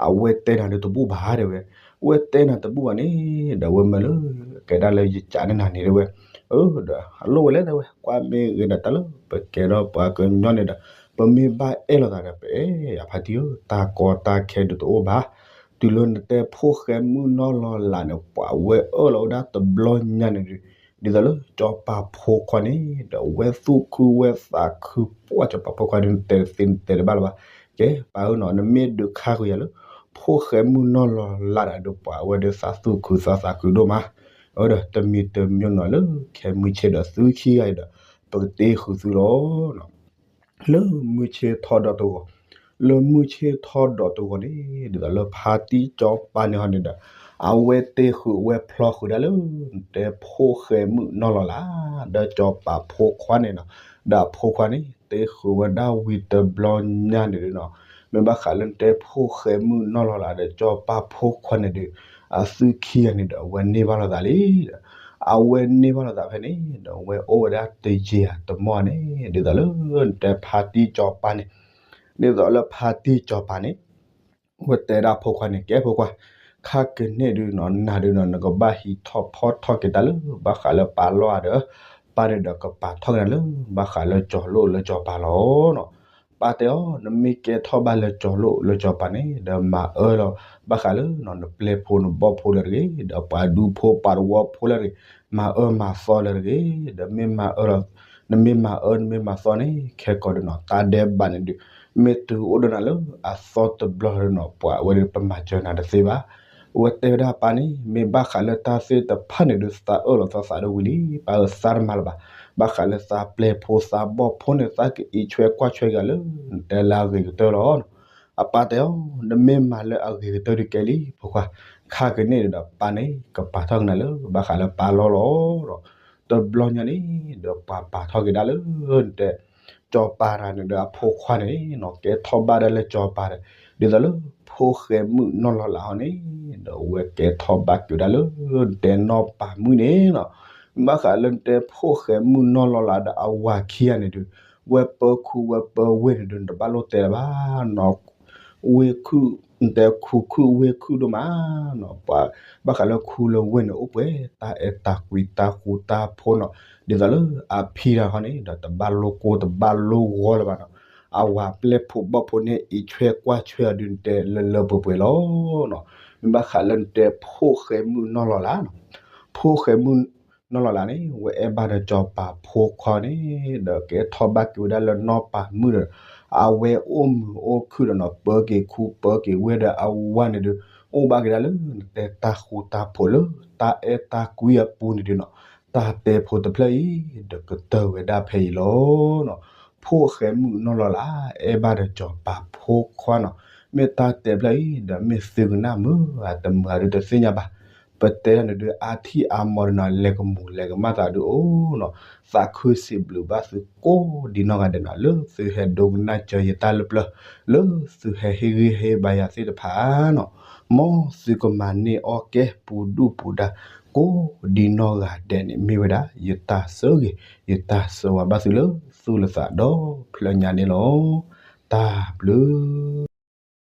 အဝဲတဲနၤဒုးတဘူၣ်ဘၣ် တဲဝဲ, အဝဲတဲနၤတဘူၣ်ဘၣ်န့ၣ် ဒီးအဝဲမၢလၢ ကဲဒၣ်လၢယကးန့ၢ်နၤန့ၣ် တဲဝဲ, အၢ ဒီးအလိၣ်ဝဲလဲၣ် တဲဝဲ, ကွၢ်မ့ၢ်ဂ့ၤဒီးတၢ်လၢ ပကဲထီၣ်ပှၤကညီန့ၣ်ဒီး ပမ့ၢ်ဘၣ်အဲၣ်လိာ်သးဒီး ပအဲၣ်ယၤဖါတံၢ်ဧၢ, တၢ်ကီတၢ်ခဲဒုးတအိၣ်ဘၣ်. တုၤလၢနတဲဖိၣ်ဃဲမုၣ်နီၢ်လီၤလးန့ၣ် ပှၤဝဲအၢၣ်လီၤဝဲဒၣ်တဘျီညါန့ၣ်ဒုး, ဒ်သိးလၢကၠီၤပၤဖိခွါန့ၣ် ဒီးဝဲသူၣ်ခုဝဲသးခု ပှၢ်ကၠီၤပၤဖိခွါဒုး နတဲသ့နတဲတဘၣ်လၢၤဘၣ်. ကဲ ပၢ်ဧၢနီၤ နမ့ၢ်ဒုးခါဃုာ်ယၤလၢ ဖိၣ်ဃဲမုၣ်နီၢ်လီၤလးဒီး ပှၤဝဲဒၣ်သးသူၣ်ခုသးသးခုဒိၣ်မး. အၢ ဒီးတမံၤတမံၤနီၤ လၢခဲမုၢ်ဆ့ၣ်ဒီးသုခံဂၤအံၤဒီး ပကတ့ဃုာ်သုလီၤ. လၢမုၢ်ဆ့ၣ်ထီၣ်ဒီးတဂီၤ, လၢမုၢ်ဆ့ၣ်ထီၣ်ဒီးတဂီၤန့ၣ် ဒ်သိးလၢဖါတံၢ်ကၠီၤပၤန့ၣ်ဟီန့ၣ်ဒီး အဝဲတ့ဃုာ်ဝဲဖျီဃုာ်ဒၣ်လၢ တဲဖိၣ်ဃဲမုၣ်နီၢ်လီၤလး ဒီးကၠီၤပၤဖိခွါန့ၣ်နီၤ, ဒီးအဖိခွါန့ၣ် တ့ဃုာ်ဝဲဒၣ်ဝံၤတဘျီညါန့ၣ်နီၤ, မ့ၢ်ဘၣ်ဃးလၢတဲဖိၣ်ဃဲမုၣ်နီၢ်လီၤလးဒီးကၠီၤပၤဖိခွါန့ၣ်ဒီး အသုခံဂၤန့ၣ်ဒီး အဝဲန့ၢ်ဘၣ်လိာ်သးလံဒီး အဝဲန့ၢ်ဘၣ်လိာ်သးဖဲန့ၣ် ဒီးဝဲအိၣ်ဝဲဒၣ်တယံာ်တမီၢ်န့ၣ် ဒ်သိးလၢတဲဖါတံၢ်စီၤပၤန့ၣ်, ဒ်သိးလၢဖါတံၢ်စီၤပၤန့ၣ် ဝဲတဲဒၣ်ဖိခွါန့ၣ် ကဲဖိခွါ, ခါကန့ၣ်ဒုးနီၤ နၤဒုးနီၤ နကဘၣ်ဟံးထီၣ်ဖီၣ်ထီၣ်က့ၤတၢ်လၢ ဘၣ်ဃးလၢပၢ်လီၢ်ဧါဒီး ပၢ်န့ၣ်ဒီးကပာ်ထီၣ်က့ၤနၤလၢ ဘၣ်ဃးလၢကၠီၤလိၣ်လၢကၠီၤပၤလီၤနီၤ. ပၢ်တဲအီၤ နမ့ၢ်ကဲထီၣ်ဘၣ်လၢကၠီၤလိၣ်လၢကၠီၤပၤန့ၣ် ဒီးမၤအၢလီၤ ဘၣ်ဃးလၢနီၤ နပျဲၢ်ဖိနဘီၣ်ဖိလၢတဂ့ၤ ဒီးပှၤဒူဖိပှၤသဝီဖိလၢတဂ့ၤ မၤအၢမၤသီလၢတဂ့ၤ ဒီးမ့ၢ်မၤအၢလီၤ နမ့ၢ်မၤအၢနမ့ၢ်မၤသီန့ၣ် ခဲကိာ်ဒုးနီၤ တၢ်ဒဲးဘးန့ၣ်ဒုး မ့ၢ်တုၤအိၣ်ဒီးနၤလၢအသီတဘျီဒီးနီၤ ပှၤဝဲဒၣ်ပမၤစၢၤနၤတသ့ဘၣ်. အဝဲတဲဝဲဒၣ်ပၢ်န့ၣ် မ့ၢ်ဘၣ်ဃးလၢတၢ်သ့ၣ်တဖၣ်န့ၣ်ဒုး သးအၢၣ်လီၤသးသးဒိၣ်ဝံၤလံ ပၢ်ဧၢ သးတမၤလၢၤဘၣ်. ဘၣ်ဃးလၢသးပျဲၢ်ဖိသးဘီၣ်ဖိန့ၣ် သးကအံးဆွဲကွၢ်ဆွဲက့ၤလၢ နတဲလၢအဂ့ၤကတၢၢ်လီၤ. အပၢ်တဲအီၤ နမ့ၢ်မၤလၢအဂ့ၤကတၢၢ်ဒုးကဲလံ ဖိခွါ, ခါကန့ၣ်ဒုးဒီး ပၢ်န့ၣ် ကပာ်ထီၣ်က့ၤနၤလၢ ဘၣ်ဃးလၢပၢ်လီၢ်လီၤ. တဘျီညါန့ၣ်ဒီး ပှၤပာ်ထီၣ်က့ၤဒၣ်လၢ နတဲ ကၠီၤပၤတဂၤန့ၣ်ဒီးအဖိခွါန့ၣ်နီၤ ကဲထီၣ်ဘၣ်ဒၣ်လၢကၠီၤပၤဒီး ဒ်သိးလၢ ဖိၣ်ဃဲမုၣ်နီၢ်လီၤလးဟီန့ၣ် ဒီးဝဲကဲထီၣ်ဘၣ်က့ၤဝဲဒၣ်လၢ နတဲနီၢ်ပၤမုၣ်န့ၣ်နီၤ. ဘၣ်ဃးလၢနတဲဖိၣ်ဃဲမုၣ်နီၢ်လီၤလးဒီးအဝၤခံဂၤန့ၣ်ဒုး ဝဲပၢခူဝဲပၢဝ့ၢ်န့ၣ်ဒုး နတဘၣ်လိၣ်တဲလၢၤဘၣ်နီၤ ဝ့ၢ်ခုၣ် နတဲခူခုၣ်ဝ့ၢ်ခုၣ်ဒိၣ်မးနီၤ ပှၤ ဘၣ်ဃးလၢခူလၢဝ့ၢ်န့ၣ် အိၣ်ပှဲၤ တၢ်အဲၣ်တၢ်ကွံတၢ်ဃူတၢ်ဖိးနီၤ ဒ်သိးလၢအဖံတဂၤဟီန့ၣ်ဒီး တဘၣ်လိၣ်ကိၢ်တဘၣ်လိၣ်ဂီၤလၢၤဘၣ်နီၤ အဝၤပျဲၢ်ဖိဘီၣ်ဖိန့ၣ် အံးဆွဲကွၢ်ဆွဲအီၤဒုး နတဲလၢလၢပှဲၤပှဲၤလီၤနီၤ. မ့ၢ်ဘၣ်ဃးလၢနတဲဖိၣ်ဃဲမုၣ်နီၢ်လီၤလးနီၤ ဖိၣ်ဃဲမုၣ်နီၢ်လီၤလးန့ၣ် ဝဲအဲၣ်ဘၣ်ဒီးကၠီၤပၤဖိခွါန့ၣ် ဒီးကဲထီၣ်ဘၣ်က့ၤဝဲဒၣ်လၢနီၢ်ပၤမုၣ်ဒီး အဝဲအိၣ်မုာ်အိၣ်ခုၣ်ဒီးနီၤ ပၢက့ၤခူပၢက့ၤဝ့ၢ်ဒီးအဝၤန့ၣ်ဒုး အိၣ်ဘၣ်က့ၤဒၣ်လၢ နတဲတၢ်ဃူတၢ်ဖိးလၢ တၢ်အဲၣ်တၢ်ကွံအပူၤန့ၣ်ဒုးနီၤ တၢ်တဲဖိတဖျၢၣ်အံၤ ဒီးကတၢၢ်ဝဲဒၣ်ဖဲအံၤလီၤနီၤ. ဖိၣ်ဃဲမုၣ်နီၢ်လီၤလး အဲၣ်ဘၣ်ဒီးကၠီၤပၤဖိခွါနီၤ မ့ၢ်တၢ်တဲဖျၢၣ်အံၤ ဒီးမ့ၢ်သုကနၣ်မုာ်ဧါတမုာ်ဧါဒုးတသ့ၣ်ညါဘၣ်. ပတဲဒၣ်န့ၣ်ဒုး အါထံၣ်အါမီၤဒုးနီၤ လဲၤကမူၤလဲၤကမၣ်သးဒုးအိၣ်နီၤ သးခုစံးဘျုးဘၣ်သုကိးဒံနီၢ်ဂၤဒဲးနီၤ လၢသုဟဲဒိကနၣ်စၢၤယတၢ်လၢပျၢၤ လၢသုဟဲဟ့ၣ်ဂံၢ်ဟ့ၣ်ဘါယၤသ့ၣ်တဖၣ်နီၤ မ်သုကမၤန့ၢ်အီၣ်ကဲပူၤဒုၣ်ပူၤဒါ ကိးဒံနီၢ်ဂၤဒဲးန့ၣ် မ့ၢ်ဝဲဒၣ် ယတၢ်ဆိၣ်ဂ့ၤ ယတၢ်ဆိၣ်ဝါဘၣ်သုလၢသူၣ်လၢသးဒီဖျၢၣ်ညါန့ၣ်လီၤ. တၢ်ဘျုး